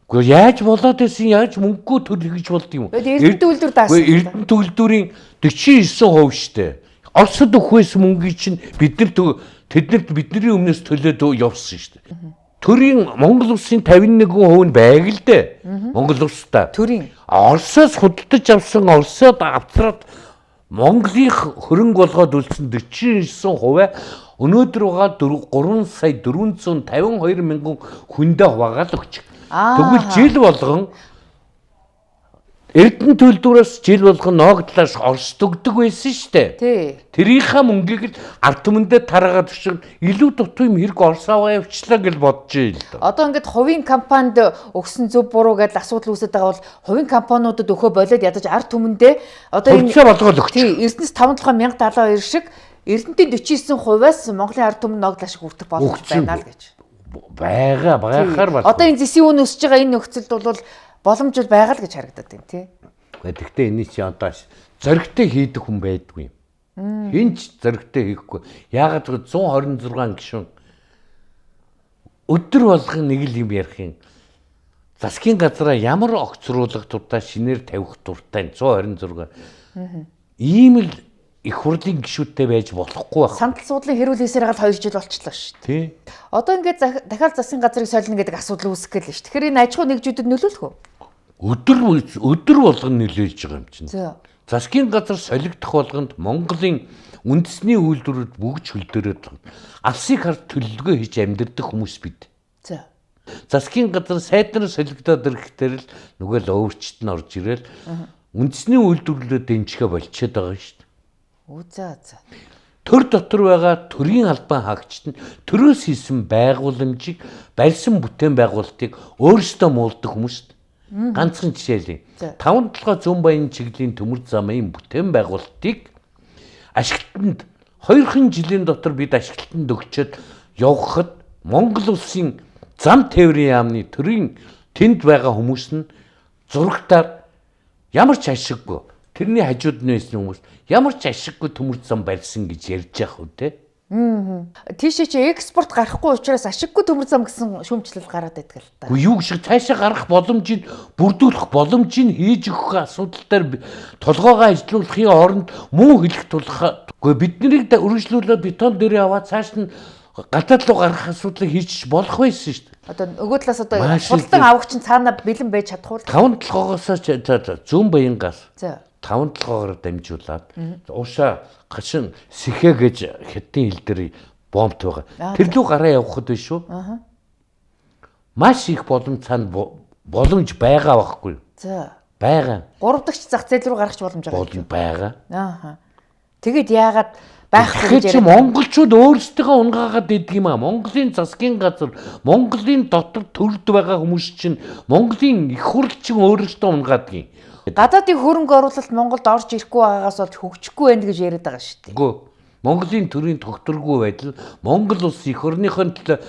үгүй яаж болоод байсан яаж мөнгөгүй төр хийж болд юм. Эрдэнэ үйлдвэр даасан. Үгүй Эрдэнэ үйлдвэрийн 49% шүү дээ. Оросд өгөх байсан мөнгийг чинь бид нар тэднэрт бидний өмнөөс төлөөд явсан шүү дээ. Төрийн Монгол улсын 51% нь байг л дээ. Монгол улстай. Төрийн. Оросоос худалдаж авсан Оросод авцраад Монголын хөрөнгө болгоод үлдсэн 49% өнөөдөр байгаа 3 сая 452 мянган хүндээ хуваагаад өгч. Тэгвэл жил болгон Эрдэнэ төлдвөрөөс жил болгон ногдлоос Оросд өгдөг байсан шүү дээ. Тий. Тэрийнхээ мөнгийг л ард түмэндээ тараагаад өчиг илүү дутуу юм хэрэг Орос аваа явчлаа гэж бодож юм л да. Одоо ингээд хувийн компанид өгсөн зөв буруу гэдэл асуудал үүсэж байгаа бол хувийн компаниудад өхөө болоод ядаж ард түмэндээ одоо энэ болгоод өгч. Тий, Эрдэнэс 5.1072 шиг Эрдэнтийн 49%-аас Монголын ард түмэн ногдол ашиг хүртэх боломж байна л гэж. Байгаа, байхаар байна. Одоо энэ зэсийн үн өсөж байгаа энэ нөхцөлд бол боломж бол байгаа л гэж харагдаад байна тий. Гэхдээ энэ чи одоо зоригтой хийдэг хүн байдгүй юм. Хин ч зоригтой хийхгүй. Яагаад гэвэл 126 гишүүн өдөр болгон нэг л юм ярих юм. Засгийн газраа ямар огцруулах дуртай шинээр тавих дуртай 126. Ийм л их хурлын гишүүдтэй байж болохгүй байх. Сандал суудлын хэрүүл хийсээр гал 2 жил болчихлоо шүү дээ. Тий. Одоо ингээд дахиад засгийн газрыг солино гэдэг асуудал үүсэх гээл шүү. Тэгэхээр энэ аж ахуй нэгжүүдэд нөлөөлөх үү? Өдөр болгон нөлөөлж байгаа юм чинь. Засгийн газар солигдох болгонд Монголын үндэсний үйлдвэрүүд бүгд хөлдөрөөд алсыг хар төлөлгөө хийж амьдардаг хүмүүс бид. За. Засгийн газар сайднаар солигдоод ирэхдээ л нөгөө л өвөрчт нь орж ирэл үндэсний үйлдвэрлэлөө дэмжихэ болчиход байгаа шүү дээ. Үу за за. Төр дотор байгаа төрийн албан хаагчид нь төрөөс хийсэн байгууламжийг барьсан бүтээн байгуулалтыг өөрсдөө муулдаг хүмүүс. Ганцхан жишээлээ. Таван толгой зүүн баян чиглэлийн төмөр замын бүтээн байгуулалтыг ашиглалтанд 2 жилийн дотор бид ашиглалтанд өгчөөд явхад Монгол улсын зам тээврийн яамны төрийн тэнд байгаа хүмүүс нь зурагтаар ямар ч ашиггүй тэрний хажууд нь байсан хүмүүс ямар ч ашиггүй төмөр зам барьсан гэж ярьж явах үү те. Тийшээ чи экспорт гарахгүй учраас ашиггүй төмөр зам гэсэн шүүмжлэл гараад байдаг л та. Үгүй юу шиг цаашаа гарах боломжийг бүрдүүлэх боломжийг хийж өгөх асуудал дээр толгоогоо ажилуулахын оронд муу хэлэх тулах. Үгүй бид нарыг өргөжлүүлээд бетон дээрээ аваад цааш нь гадаад руу гарах асуудлыг хийж болох байсан шүү дээ. Одоо нөгөө талаас одоо худалдан авагч нь цаана бэлэн байж чадах уу? Таван толгоогоос зүүн баянгаас. За. Таван толгоогоор дамжуулаад уушаа гашин сэхэ гэж хятадын хэл дээр бомбт байгаа. Тэр лүү гараа явахад биш үү? Маш их боломж цаана боломж байгаа байхгүй юу? За. Байгаа. Гурав дахь зах зээл рүү гарах боломж байгаа. Боломж байгаа. Аа. Тэгэд яагаад байхгүй гэж яриад монголчууд өөрсдийгөө унгаагаад идэг юм аа. Монголын засгийн газар, Монголын дотор төрд байгаа хүмүүс чинь Монголын их хурл чинь өөрсдөө унгаадаг юм. Гадаадын хөрөнгө оруулалт Монголд орж ирэхгүй байгаагаас болж хөгжихгүй байна гэж яриад байгаа шүү дээ. Үгүй. Монголын төрийн тогтворгүй байдал Монгол улс эх орныхон төлөө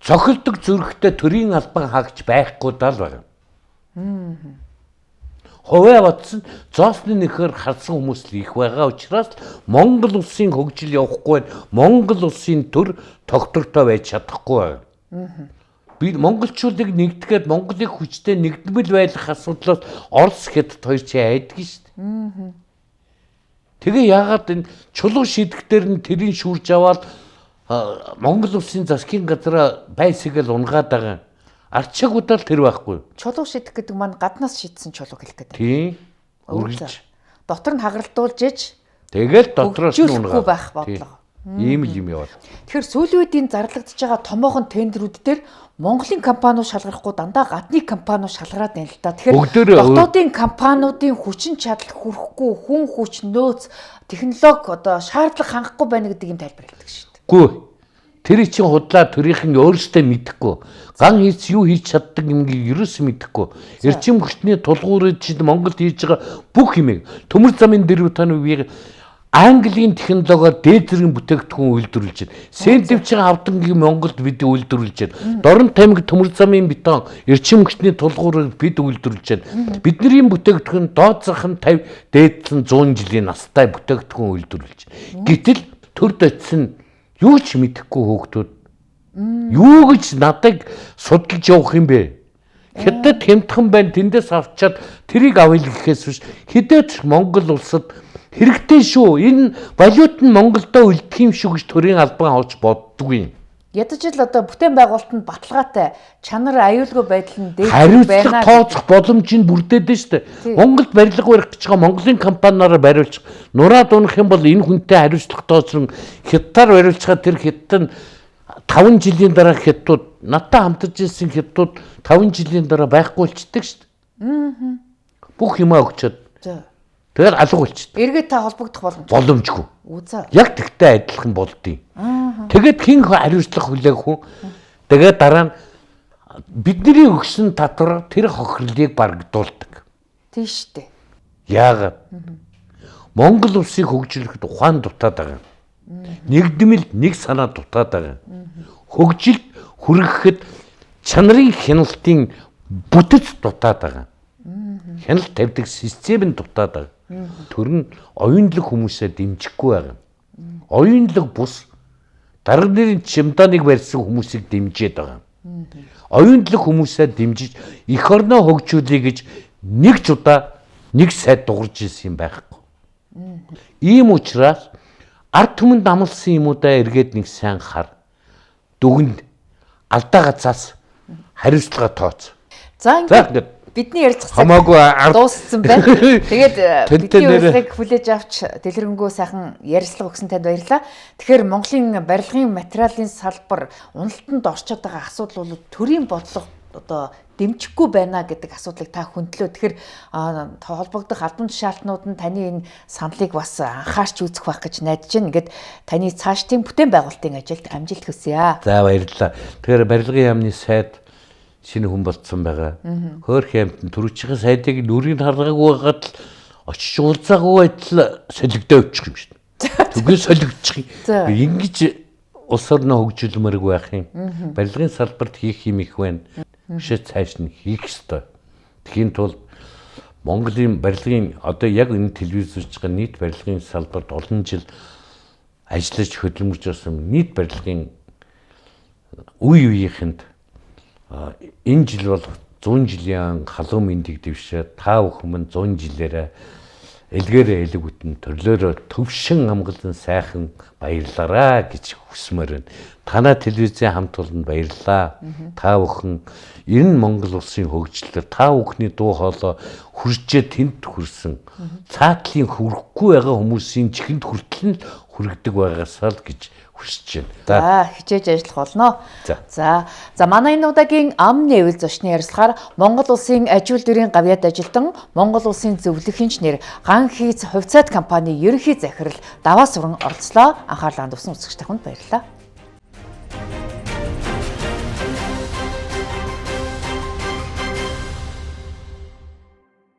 цохилдог зүрхтэй төрийн албан хаагч байхгүй даа л байгаа. Хувиа бодсон зоосны нөхөр харсан хүмүүс л их байгаа учраас Монгол улсын хөгжил явахгүй байна. Монгол улсын төр тогтвортой байж чадахгүй байна. Би монголчуудыг нэгтгэхэд Монголыг хүчтэй нэгдмэл байх асуудлаас Орос Хятад хоёр чи айдаг шүү дээ. Тэгээ яагаад энэ чулуу шийдэгтэр нь тэрийг шүүрж аваад Монгол улсын засгийн газраа байсаг л унгаад байгаа. Арчаагуудаа л тэр байхгүй. Чулуу шийдэх гэдэг маань гаднаас шийдсэн чулуу хэлэх гэдэг. Тийм. Үргэлж. Дотор нь хагаралдуулж иж тэгэл дотроос нь унгаад байх бодлого. Ийм л юм яваад. Тэгэхээр сүүлийн үед энэ зарлагдж байгаа томоохон тендерүүд дээр Монголын компаниуд шалгарахгүй дандаа гадны компаниуд шалгараад байна л да. Тэгэхээр дотоодын компаниудын хүчин чадал хүрэхгүй, хүн хүч, нөөц, технологи одоо шаардлага хангахгүй байна гэдэг юм тайлбар хэлдэг шүү дээ. Үгүй. Тэр чинь худлаа төрийнхэн өөрсдөө мэдэхгүй. Ган хийц юу хийж чаддаг юмгийг ерөөс мэдэхгүй. Эрчим хүчний тулгуурыг чинь Монголд хийж байгаа бүх юмыг төмөр замын дэрвэ тоног үеийг Английн технологиор дээд зэргийн бүтээгдэхүүн үйлдвэрлэж байна. Сэндвичийн хавдангийг Монголд бид үйлдвэрлэж байна. Дорнот аймаг төмөр замын бетон, эрчим хүчний тулгуурыг бид үйлдвэрлэж байна. Бидний бүтээгдэхүүн доод зах нь 50, дээд нь 100 жилийн настай бүтээгдэхүүн үйлдвэрлэж байна. Гэтэл төрд очисон юу ч мэдэхгүй хүүхдүүд юу гэж надыг судалж явах юм бэ? Хятад хямдхан байна, тэндээс авчаад тэрийг авъя гэхээс биш хэдийд ч Монгол улсад хэрэгтэй шүү. Энэ валют нь Монголдо үлдэх юм шүү гэж төрийн албан авч боддгүй юм. Ядаж л одоо бүтээн байгуулалт нь баталгаатай, чанар аюулгүй байдал нь дээд байна. Хариуцлага тооцох боломж нь бүрдээд нь шүү дээ. Монголд барилга барих гэж байгаа Монголын компаниараа бариулчих. Нураад унах юм бол энэ хүнтэй хариуцлага тооцсон хятадаар бариулчихаа тэр хятад нь 5 жилийн дараа хятадууд надтай хамтарч ирсэн хятадууд 5 жилийн дараа байхгүй болчдөг шүү дээ. Бүх юмаа өгчөөд. Тэгэхээр алга болчихсон. Эргээд та холбогдох боломжгүй. Боломжгүй. Яг тэгтэй адилхан болдیں۔ Тэгээд хэн хариуцлага хүлээх үү? Тэгээд дараа нь бидний өгсөн татвар тэр хохирлыг барагдуулдаг. Тийм шүү дээ. Яагаад? Монгол улсыг хөгжүүлэхэд ухаан дутаад байгаа. Нэгдмэл нэг санаа дутаад байгаа. Хөгжилд хүргэхэд чанарын хяналтын бүтэц дутаад байгаа. Хяналт тавьдаг систем нь дутаад байгаа. Тэр нь оюунлаг хүмүүсээ дэмжихгүй байгаа. Оюунлаг бус дарга нэрийн чемоданыг барьсан хүмүүсийг дэмжиж байгаа. Оюунлаг хүмүүсээ дэмжиж эх орноо хөгжүүлье гэж нэг ч удаа нэг сайд дуурж ирсэн юм байхгүй. Ийм учраас ард түмэнд амлсан юмудаа эргээд нэг сайн хар. Дүгнэ алдаа гацаас хариуцлага тооц. За ингээд бидний ярилцах хамаагүй дууссан байна. Тэгээд бидний урилгыг хүлээж авч дэлгэрэнгүй сайхан ярилцлага өгсөн танд баярлалаа. Тэгэхээр Монголын барилгын материалын салбар уналтанд орчод байгаа асуудал бол төрийн бодлого одоо дэмжихгүй байна гэдэг асуудлыг та хөндлөө. Тэгэхээр холбогдох албан тушаалтнууд нь таны энэ саналыг бас анхаарч үзэх байх гэж найдаж байна. Ингээд таны цаашдын бүтээн байгуулалтын ажилд амжилт хүсье. За баярлалаа. Тэгэхээр барилгын яамны сайд шинэ хүн болцсон байгаа. Хөөх ямтан түрүүчийн сайдыг нүрийг харгаагүй байгаад л очиж уулзаагүй байтал солигдоо өвчих юм шин. Түгэн солигдчих юм. Ингэж улс орноо хөгжүүлмээргүй байх юм. Барилгын салбарт хийх юм их байна. Бишээ цааш нь хийх ёстой. Тэхийн тулд Монголын барилгын одоо яг энэ телевиз үзэж байгаа нийт барилгын салбарт олон жил ажиллаж хөдөлмөрж байсан нийт барилгын үе үеийнхэнд энэ жил бол 100 жилийн халуун мэндийг дэвшээ та бүхэн 100 жилээрээ элгээрээ элэг бүтэн төрлөөрөө төвшин амгалан сайхан баярлаараа гэж хүсмээр байна. Танай телевизийн хамт олонд баярлалаа. Та бүхэн энэ Монгол улсын хөгжлөөр та бүхний дуу хоолой хүрчээ тэнд хүрсэн. Цаатлын хүрхгүй байгаа хүмүүсийн чихэнд хүртэл нь хүргэдэг байгаасаа л гэж хүсэж байна. За хичээж ажиллах болно. За. За манай энэ удаагийн ам нээвэл зочны ярилцлагаар Монгол улсын аж үйлдвэрийн гавьяат ажилтан, Монгол улсын зөвлөх инженер, Ган хийц хувьцаат компани ерөнхий захирал Даваа Сүрэн оролцлоо. Анхаарлаа хандуулсан үзэгч танд баярлалаа.